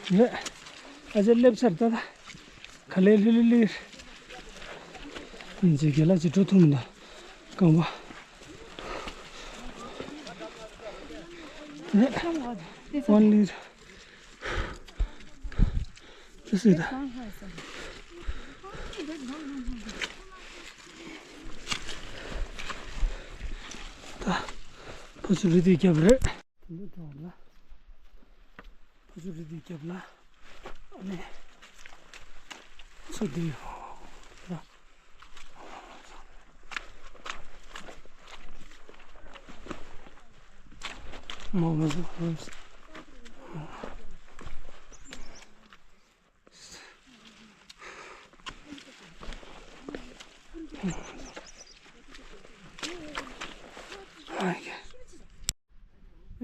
རེད། ཨ་ཅེ་སླེབས་ཚར་ད་ད། ག་ལེ་ལི་ལི་ལི། སྙིང་རྗེ་རྒན་ལགས་ཀྱི་འགྲོ་ཐུབ་མི་འདུག་རྐང་པ། རེད། ཝན་ལི། ཅི་ཟེར་ད། ད། ཕ་ཆུ་རི་དེའི་རྒྱབ་རེད། དེ་འདྲ་འགྲོ་ལ། ཕ་ཆུ་རི་དེའི་རྒྱབ་ལ། ཨ་ནི། ཚུར་དེ་ཡོད་ལ། མོ་མི་འདུག་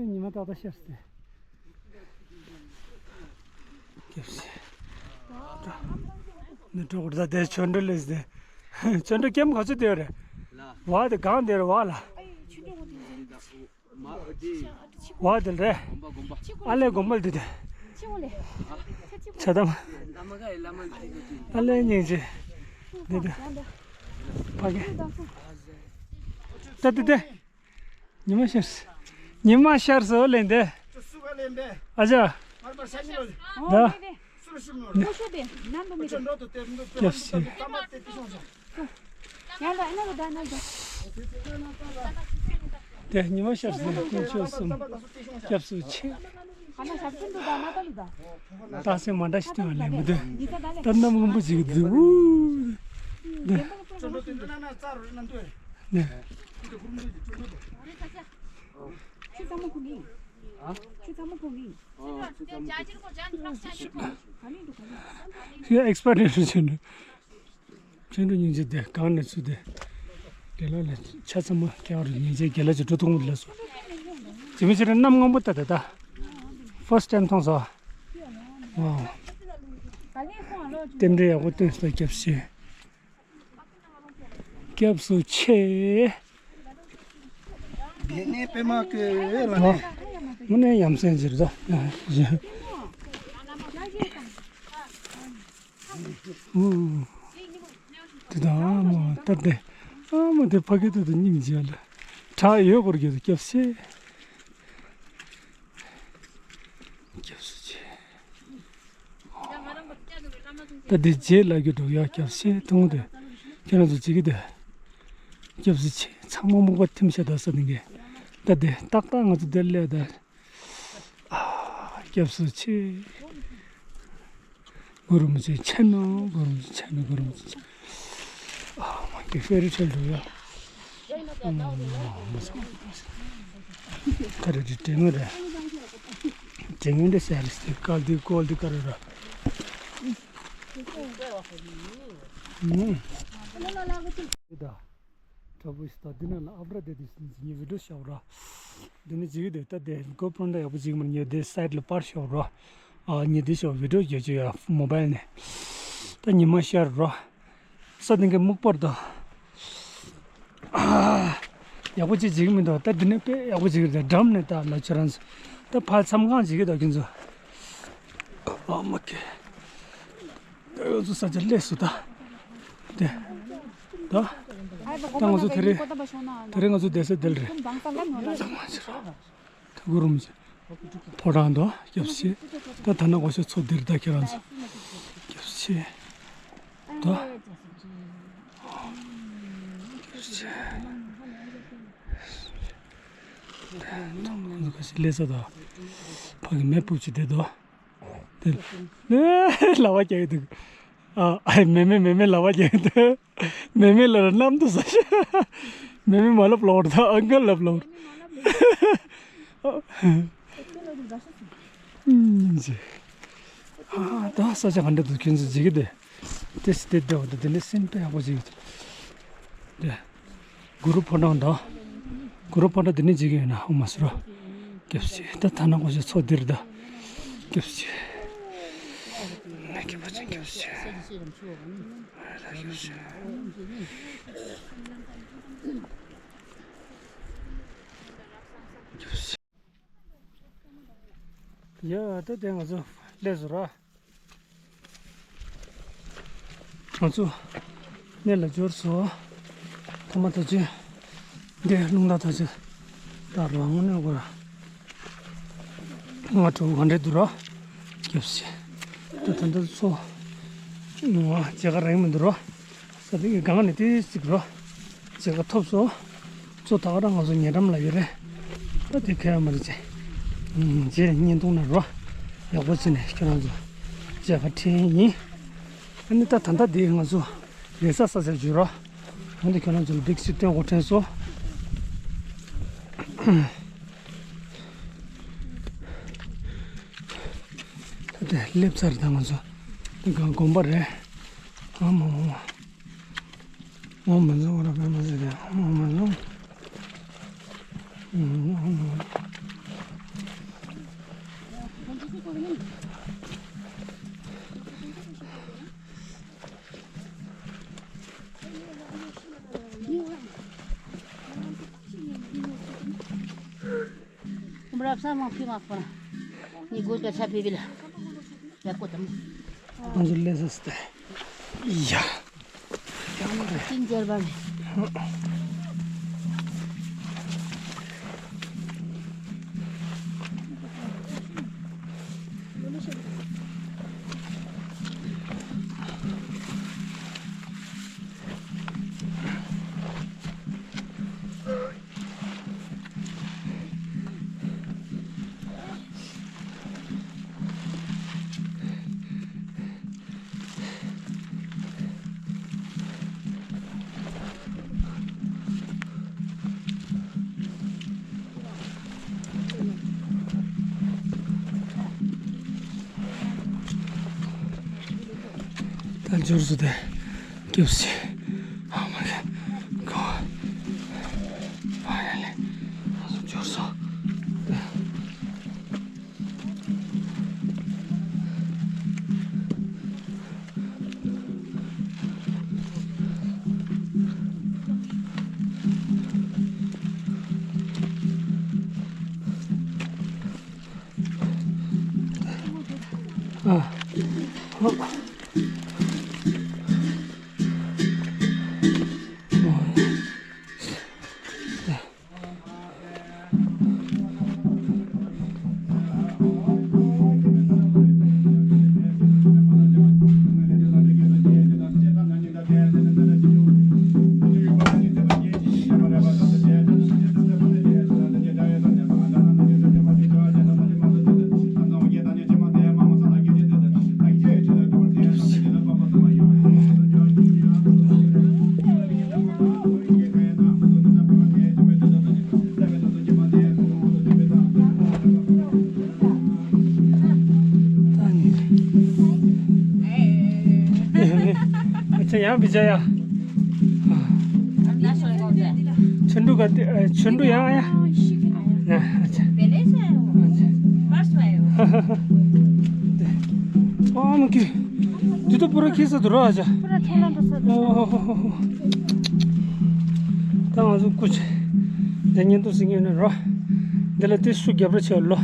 ཉི་མ་ཏག་ཏག་ཤར་ཏེ། སྐྱབས་སེ། ནི་གྲོགས་ད་དེ་ཆོ་འདྲི་ལས་ཏེ། ཆོ་འདྲི་ཀེམ་ག་ཚོད་དེ་རེད། བ་དེ་གང་དེ་རེད་བ་ལ། བ་དེ་རེད། ཨ་ལས་དགོན་པ་འདི་དེ། ཆ་དམ། ཨ་ལས་སྙིང་རྗེ། འདི་དེ། ཕ་གི། ད་དེ་དེ། ཉི་མ་ཤར་སོང་། ཉི་མ་ཤར་སོང་ལེ་འདི། ཨ་ཅག་ད། སྐྱབས་སུ། དེ་ཉི་མ་ཤར་སོང་། དཀོན་མཆོག་གསུམ། སྐྱབས་སུ་མཆི། རྟགས་མཚན་མ་འདྲ་ཞིག་སྟོན་པ་ལེན་མི་འདུག་ད་གནམ་སྔོན་པོ་ཅིག་འདུག་ཨུ། འདི། ནས། ཁྱོད་ཨེགསི་པར་ཊི་རེད་ཟེར་ནས། ཁྱེད་འགྲོ་སྙིང་རྗེ་དེ་གང་ནས་ཚུད་དེ། དགེ་ལགས་ལ་ཆ་ཚང་མ་ཁྱེད་རང་སྙིང་རྗེ། དགེ་ལགས་ཀྱི་འགྲོ་ཐུང་མོ་ལ་སོ། ཇི་མི་ཕྱིར་གནམ་སྔོན་པོ་ལྟ་ད་ད། ཕར་སི་ཊི་ཊའིམ་མཐོང་སོང་། ཝའོ། རྟེན་འབྲེལ་ཡག་པོ་བསྟན་སོང་། སྐྱབས་སུ། སྐྱབས་སུ་མཆི། དེ་ནས་པད་མ་ཀུན་ལ་ནི། དངོས་གནས་ཡ་མཚན་ཅིག་རེད་ད། ཨུ། དེ་དང་ཨ་མ་ལྟར་ཏེ། ཨ་མ་དེ་ཕ་གི་དུ་དུ་སྙིང་རྗེ་ལ། བྲག་ཡོད་སྐོར་གྱི་སྐྱབས་སུ་མཆི། སྐྱབས་སུ་མཆི། ད་འདི་རྗེས་ལ་རྒྱུ་འགྲོ་ཡ། སྐྱབས་སུ་མཆི་ཐུང་དེ། ཁྱེད་རང་ཚོ་བྱེད་ཀྱི་དེ། སྐྱབས་སུ་མཆི། ཚང་མ་སྨུག་པ་ཐིམ་ཤ་ད་ས་ནི་གི། ད་འདི་ཏག་ཏག་ང་ཚོ་འདིར་སླེབས་ད། ཨ། སྐྱབས་སུ་མཆི། གུ་རུ་མི་ཆེ་ཆེ་ནོ། གུ་རུ་མི་ཆེ་ཆེ་ནོ། གུ་རུ་མི་ཆེ་ཆེ། ཨ་མ་གི་ཧྥེ་རི་ཊེལ་འགྲོ་ཡ། ཨ་མ་མ་མ་མ་ས་མ་ས། ཁ་རེ་རེ་དྲན་ངོ་རེ། དྲན་ངོ་རེ་ཟེར་རེ་ཟེར། ཀལ་དི་ཀོལ་དི་ཀ་རེ་ར། ཨུམ། ད། དྲག་པོ་ཞིག་དང་། འདི་ནང་ལ་ཨབ་ར་བསྡད་དུས་ངས་བི་ཌིའོ་ཤོར་ར། འདི་ནི་བྱེད་ཀྱི་འདུག་ད་དེ་གོ་པྲོ་འདྲ་ཡག་པོ་བྱེད་ཀྱི་མ་རེད། ངས་དེ་སའིཌ་ལ་པར་ཤོར་ར། ཨ་ངས་འདི་ཤོར་བི་ཌིའོ་རྒྱག་རྒྱུ་ཡ་མོ་བྷལ་ནས། ད་ཉི་མ་ཤར་ར། ས་སྟེང་གི་སྨུག་པར་དང་། ཨ་ཡག་པོ་ཅིག་བྱེད་ཀྱི་མི་འདུག་ད་འདི་ནི་དཔེ་ཡག་པོ་བྱེད་ཀྱི་འདུག་འགྲམ་ནས་ད་ལ་ཁྱེད་རང་ཚོ། ད་ཕར་མཚམས་ཁང་བྱེད་ཀྱི་འདུག་ཁྱེད་ཚོ། ཨ་མ་ཀེ། ང་ཚོ་ས་ཆ་སླེབས་སོང་ད། དེ། ད། ད་ང་ཚོ་དེ་རིང་། དེ་རིང་ང་ཚོ་བསྡད་ས་འདི་རེད། ད་གུ་རུ་མི་ཆེ། ཕོ་བྲང་དང་སྐྱབས་སུ་མཆི། ད་ད་ན་གོ་ཤ་ཚོ་འདིར་ད་ཁྱེད་རང་ཚོ། སྐྱབས་སུ་མཆི། ད། སྐྱབས་སུ་མཆི། ད་ང་ཚོ་ཁ་ཤས་སླེབས་ས་ད། ཕ་གི་མེ་སྤུབ་ཅིག་བསྡད་དོ། དེ། ལ་བ་རྒྱག་གི་འདུག་ཨ་ཨ་མེ་མེ་མེ་མེ་ལ་བ་རྒྱག་གི་འདུག་མེ་མེ་ལ་ར་གནམ་དུ་ཟ་ཤ། མེ་མེ་མ་ལབ་ལོར་ད་ཨང་ཀལ་ལབ་ལོར། ཨིན་ཇི། ཨ་ད་ས་ཆ་ག་འདྲ་འདུག་ཁྱོད་ཚོ་གཟིགས་ཀྱི་དེ། དེ་སི་དེ་འདྲ་བ་དེ་དེ་ནས་སེམས་པ་ཡག་པོ་གཟིགས་ཀྱི་དེ། གུ་རུ་ཕོ་བྲང་དང་། གུ་རུ་ཕོ་བྲང་དེ་ནས་འཇིག་གི་ཡོད་ན་ཧོ་མ་སི་རོ། སྐྱབས་སུ་མཆི། ད་ཐ་ན་ཀོ་ཤ་ཚོ་འདིར་ད། སྐྱབས་སུ་མཆི། ན་སྐྱབས་པ་ཅན་སྐྱབས་སུ་མཆི། ད་སྐྱབས་སུ་མཆི། སྐྱབས་སུ་མཆི། ཡ་ད་དེ་ང་ཚོ་སླེབས་སོང་ར། ང་ཚོ་གནས་ལ་འབྱོར་སོང་། ཐ་མ་ད་ཅི། འདི་རླུང་རྟ་ད་ཅི། ད་རང་ངོ་ནས་གོ་ར། ང་གྲོགས་ག་འདྲས་འདུག་ར། སྐྱབས་སུ་མཆི། ད་ད་ད་ཚོ། ནུ་བ་མཇལ་ཁ་རག་མི་འདུག་ར། ས་དེ་གི་སྒང་ནས་ཏིས་ཅིག་རོ། མཇལ་ཁ་ཐོབ་སོང་། ཚོ་ད་ག་རང་ང་ཚོ་ཉེ་འགྲམ་ལ་ཡོད་རེད། ད་དེ་ཁ་ཡ་མ་རེད་ཅེ། ཨུམ་རྗེས་བརྙན་ཐུང་ནང་རོ། ཡག་པོ་བྱས་ནས་ཁྱོད་རང་ཚོ་མཇལ་ཁ་འཕྲད་ཡིན། ཨ་ནི་ད་ད་ལྟ་འདི་ང་ཚོ་ལས་ས་ས་ཆར་འཇུ་རོ། འོན་ཏེ་ཁྱོད་རང་ཚོ་ལ་བིག་སི་སྟོན་དགོས་དྲན་སོང་། ད་དེ་སླེབས་ཚར་ད་ང་ཚོ། འདི་ག་དགོན་པ་རེད། ཨ་མ་མ་མ། ཨོཾ་མ་ཎི་ཝེ་ར་པདྨ་སིདྡྷི། ཨོཾ་མ་ཎི། ཁོམ་རབ་ས་མང་ཕི་མ་ཁོ་ན། ནི་གོ་ཏ་ཆ་ཕི་བི་ལ། ཡ་ཀོ་ཏ་མ། ང་ཚོ་ལས་ས་སྟེ། ཡ། ཡ་མ་རེད། ཅིན་ཇར་བ་ནི། འབྱོར་སོང་སྟེ། སྐྱབས་སུ་མཆི། ཨ་མ་གི། ཁོ། ཕ་ཡ་ལེ། ང་ཚོ་འབྱོར་སོང་། ཨ། ཧོ། ཨ་ཅག་ཡང་བི་ཇ་ཡ། ཆུ་འབྲུ་ག་དེ། ཨ། ཆུ་འབྲུ་ཡང་ཡ། ཨ་ཅག་ཨ་མ་ཀི། དེ་ད་པུ་ར་ཁེ་ས་དུ་རོ་ཨ་ཅག་ཨོ་ཧོ་ཧོ་ཧོ། ད་ང་ཚོ་སྐུ་ཅི། འདི་ཉིན་དུ་སིང་ངེ་ནི་རོ། འདི་ལ་དེ་སུ་རྒྱབ་ར་ཆེ་ལོ། ཨ་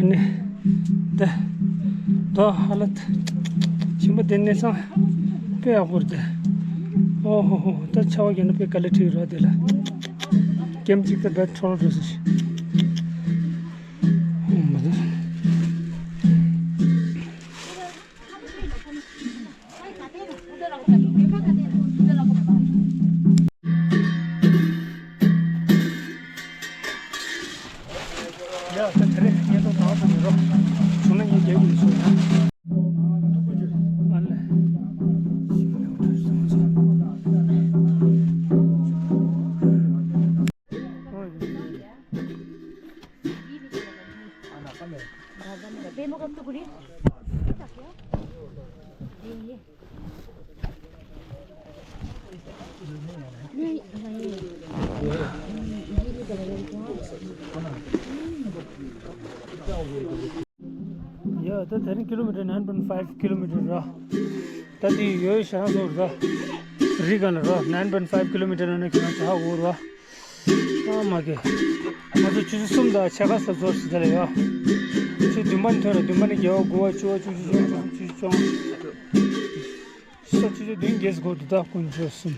ནི། ད། ད་ཧ་ལ་ད། ཆེན་པོ་དེ་ནས་སང་། དཔེ་ཡག་པོ་རེད་དེ། ཨོ་ཧོ་ཧོ། ད་ཆ་བ་རྒྱབ་ན་དཔེ་དཀའ་ལས་ཁྲིད་རོགས་དེ་ལ། ཀེམ་གཅིག་ད་བེད་འཕྲོ་འགྲོ་སྲིད། ཨོ་མ་ད། ཡ། ད་དེ་རིང་ཉིན་ཐོ་ཐང་དུ་མི་རོ། བྱུང་ན་ངས་རྒྱག་གི་ཡིན་ཟེར་ན། ཨ་ལེ། ཡ། ད་དེ་རིང་ཀི་ལོ་མི་ཊར་nine point five kilometer ར། ད་དེ་ཡོད་ཤག་ཟེར་ར། རི་ག་ལ་ར་nine point five kilometer ན་ཁྱེད་རང་ཚོ་ཧ་གོ་ར། ཨ་མ་གི། ང་ཚོ་ཆུ་ཚོད་གསུམ་དང་ཕྱེད་ཀ་ཙམ་ཚོར་སྲིད་ད་ལ་ཡ། ཆུ་ཚོད་བདུན་པ་ནས་ཐོན་ར། བདུན་པ་ནས་བརྒྱད་པ། དགུ་པ། བཅུ་པ། བཅུ་གཅིག་བཅུ་གཉིས། བཅུ་གསུམ། བཅུ་བཅོ་ལྔ། ས་ཆུ་ཚོད་བདུན་བརྒྱད་ཙམ་འགོར་འདུག་ད་དཀོན་མཆོག་གསུམ།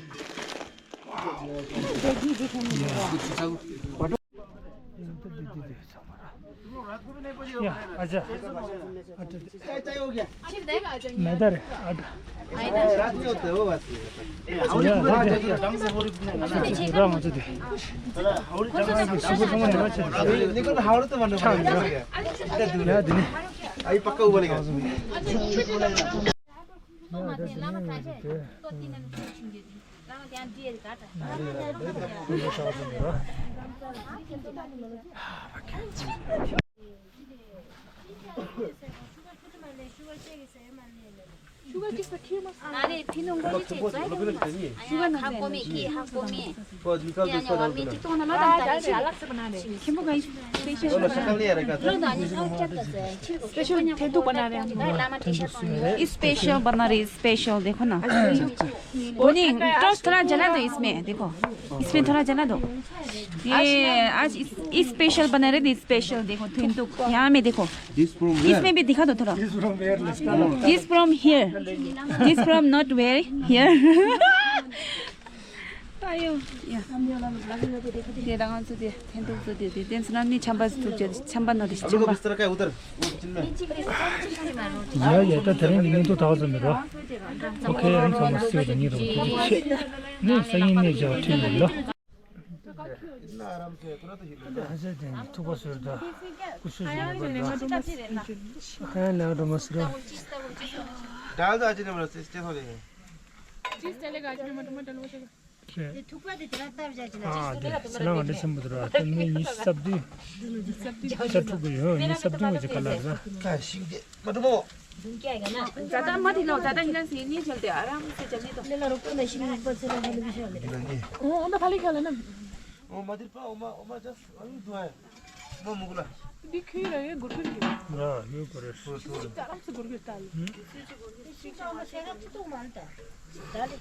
ཡ། ཨ་ཅག་མེ་ད་རེ། ཨ་ད། ཡ། ད་ད་ཡ། ར་ང་ཚོ་དེ། སུ་གུ་ཚང་མ་ནེ་བ་ཆེ། ཡ། དེ་ནི། स्पेशल बना रहे हैं हम लोग। ये स्पेशल बना रहे हैं, स्पेशल, देखो ना। बोनी, टॉस थोड़ा जला दो इसमें, देखो। इसमें थोड़ा जला दो। ये आज इस, इस स्पेशल बना रहे थे, स्पेशल देखो, थुंतुक। यहाँ में देखो। This from where? इसमें भी दिखा दो थोड़ा। This from where? This from here। This from not where? Here। आयो। या। ये रंग से दे, थुंतुक से दे, दे। देन सुना नहीं छंबा से तुझे, छंबा ना दे, छंबा। बिस्तर का है उधर। वो किचन में। या, या, तो तेरे नहीं तो था उधर मेरा। ओके, हम समझ से नहीं तो। नहीं, सही नहीं जा, ठीक है लो। इतना आराम से, पूरा तो हिल रहा है। ऐसे दिन, थूक बस रहा। कुछ नहीं बन रहा। खाया लगा तो मस्त रहा। डाल दो, आज नहीं बना, स्टे हो जाएगा। चीज़ चलेगा, आज मैं मटन, मटन वो चलेगा। ये थूक बस इतना तब जा चला। हाँ, चीज़ चलेगा, दे, तुम सलाम बना। अलैकुम, तो मैं ये सब्जी, सब्जी। अच्छा, थूक गई हो, ये सब्जी मुझे कल लग रहा। हाँ, ठीक है। मटन वो। ཛ་དྲག་མ་དེ་ནོ་ཛ་དྲག་ཡིན་ན་ཟེར་ཉིན་བྱས་ཏེ་ཨ་རམ་སེ་བྱས་ནི་དོ། ལེ་ལ་རོ་ཀོ་ན་ཤི་ནི་པ་ཚེ་ལ་ཧ་ལུ་གི་ཤ་ལེ། འོ་འོ་ད་ཕ་ལི་ཁ་ལ་ན། Oh, Madir Pa, Oma, Oma, just, are you doing? Oma, Mugula. འདི་ཁྱོད་ར་ཡེ་གུར་གུར་གྱི། ཡ་ཡོད་གོ་རེ། སོ་སོ། ཅི་ཙམ་སུ་གུར་གུར་ལྟ་ལེ། ཤི་ཅང་མ་ཤེས་རབ་ཏུ་མ་ལྟ། ད་ལེ།